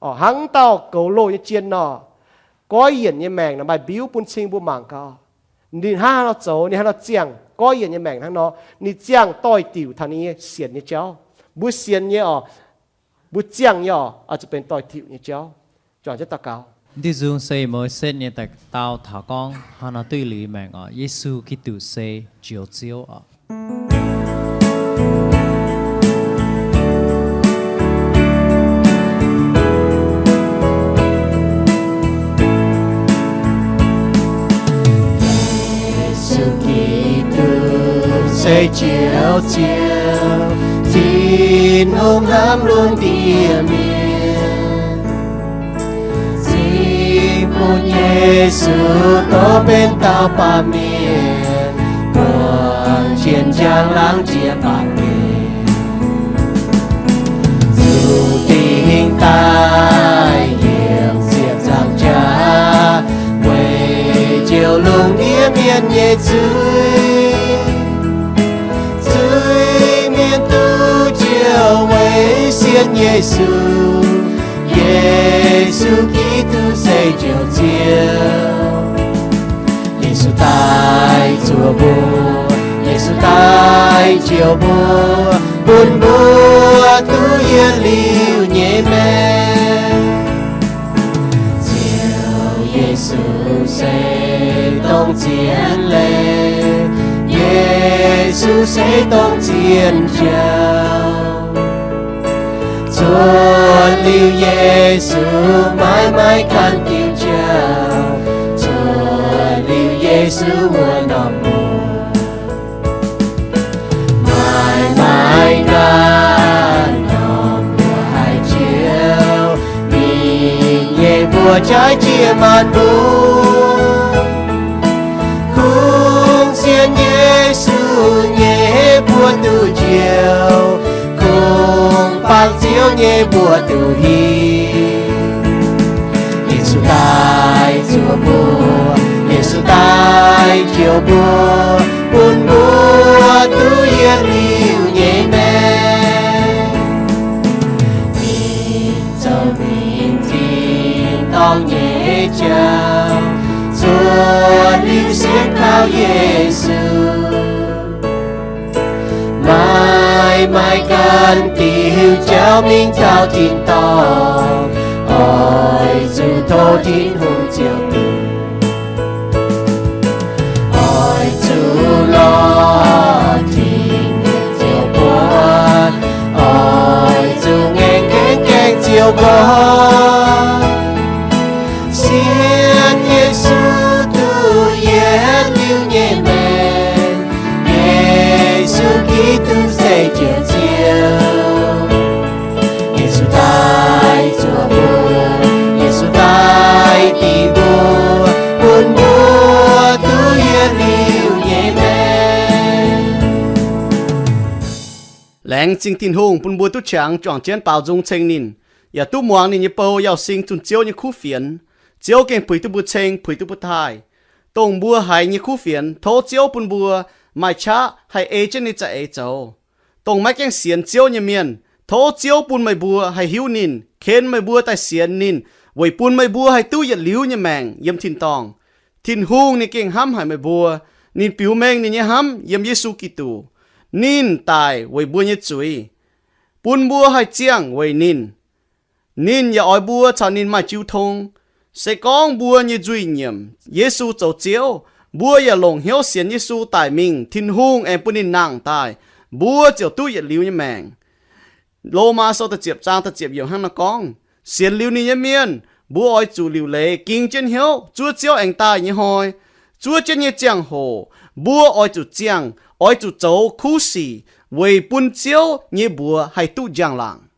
Oc, hnangv dauh goux loh nyei jien nor, goiv yienc nyei maengc nor maaih mbiuv bun cing mbuo mangc gaax. Ninh hnangv haaix nor zoux, ninh haaix nor ziangh goiv yienc nyei maengc hnangv nor, ninh ziangh doix-diuc taux ninh nyei sienx nyei jauv. Mbuo sienx nyei oc, mbuo ziangh nyei oc, oix zuqc benx doix-diuc nyei jauv. Juangc jienv daux gaux. Diuh nzung se Mose nyei daaih dau taux gorngv haaix nor duqv liuz maengc oc. Yesu Giduc se Njoux Ziouv oc. Yesu Giduc se Njoux Ziouv, Tin-Hungh hnamv lungh ndiev mienh. Cing bun Yesu dov benx dauh baamh mienh, buangh jien njang laangz jiex baamh gen. Zuqc dingc daaih yiem ziepc nzaangc jaax, weic njoux lungh ndiev mienh nyei zuiz. Zuiz mienh duqv njoux weic sienx Yesu. Yesu Giduc se Njoux Ziouv. Yesu daaih zuoqc mbuo, Yesu daaih njoux mbuo, bun mbuo duqv yietc liuz nyei maengc. Ziouv Yesu se dongh zien leiz, Yesu se dongh zien jauv. Zuotc liuz Yesu maiv maaih ganh diuh jauv, zuotc liuz Yesu wuov norm muoz. Maiv maaih ganh norm muoz haih njoux, ninh nyei mbuox jaaix jiex maanc mbuo. Kungx sienx Yesu nyei mbuo duqv njoux, kungx bangc Ziouv nyei mbuo duqv hiuv. Yesu daaih zuoqc mbuo, Yesu daaih njoux mbuo, bun mbuo duqv yietc liuz nyei maengc. Ninh zoux ninh tin-dorngh nyei jauv, zuotc liuz sienx kaux Yesu. Maiv maaih ganh diuh jauv mingh taux tin-dorngh, oix zuqc tov Tin-Hungh ziouc duqv. Oix zuqc lorz Tin-Hungh ziouc buatc, oix zuqc ngaengc gaengv gaengh ziouc nqoi. Sienx Yesu duqv yietc liuz nyei maengc. Yesu Giduc se Njoux Ziouv. Yesu daaih zuoqc mbuo, Yesu daaih dingc mbuo, bun mbuo duqv yietc liuz nyei maengc. Laengz zingh Tin-Hungh bun mbuo duqv qangx juangc jienv baaux nzung ceng ninh, yaac duqv muangx ninh nyei bou, Yauh Sing zunh Ziouv nyei kuv fienx. Ziouv gengh puix duqv mbuo ceng, puix duqv mbuo taaih. Dongh mbuo haiz nyei kuv fienx, tov Ziouv bun mbuo maaih qaqv haih ei jienv ninh za'eix zoux. Dongh maiv gaengh sienx Ziouv nyei mienh, tov Ziouv bun meih mbuo haih hiuv ninh, ken meih mbuo daaih sienx ninh, weic bun meih mbuo haih duqv yietc liuz nyei maengc yiem tin-dorngh. Tin-Hungh ninh gengh hnamv haic meih mbuo. Ninh biux mengh ninh nyei hnamv yiem Yesu Giduc. Ninh daic weic mbuo nyei zuiz, bun mbuo haih ziangh weic ninh. Ninh yaac oix mbuo caux ninh maaih jiu tong. Se gorngv mbuo nyei nzuih nyiemc Yesu zoux Ziouv, mbuo yaac longc hnyouv sienx Yesu daic mingh Tin-Hungh aengx bun ninh nangh daaih, mbuo ziouc duqv yietc liuz nyei maengc. Lomaa Sou da'ziepc zaang da'ziepc yiemc hnangv naaiv gorngv, sienx liuz ninh nyei mienh, mbuo oix zuqc liuc leiz ging jienv hnyouv zuov Ziouv aengx daaih nyei hnoi. Zuov jienv nyei ziangh hoc mbuo oix zuqc ziangh, oix zuqc zoux kuv sic weic bun Ziouv nyei mbuox haih duqv njang-laangc.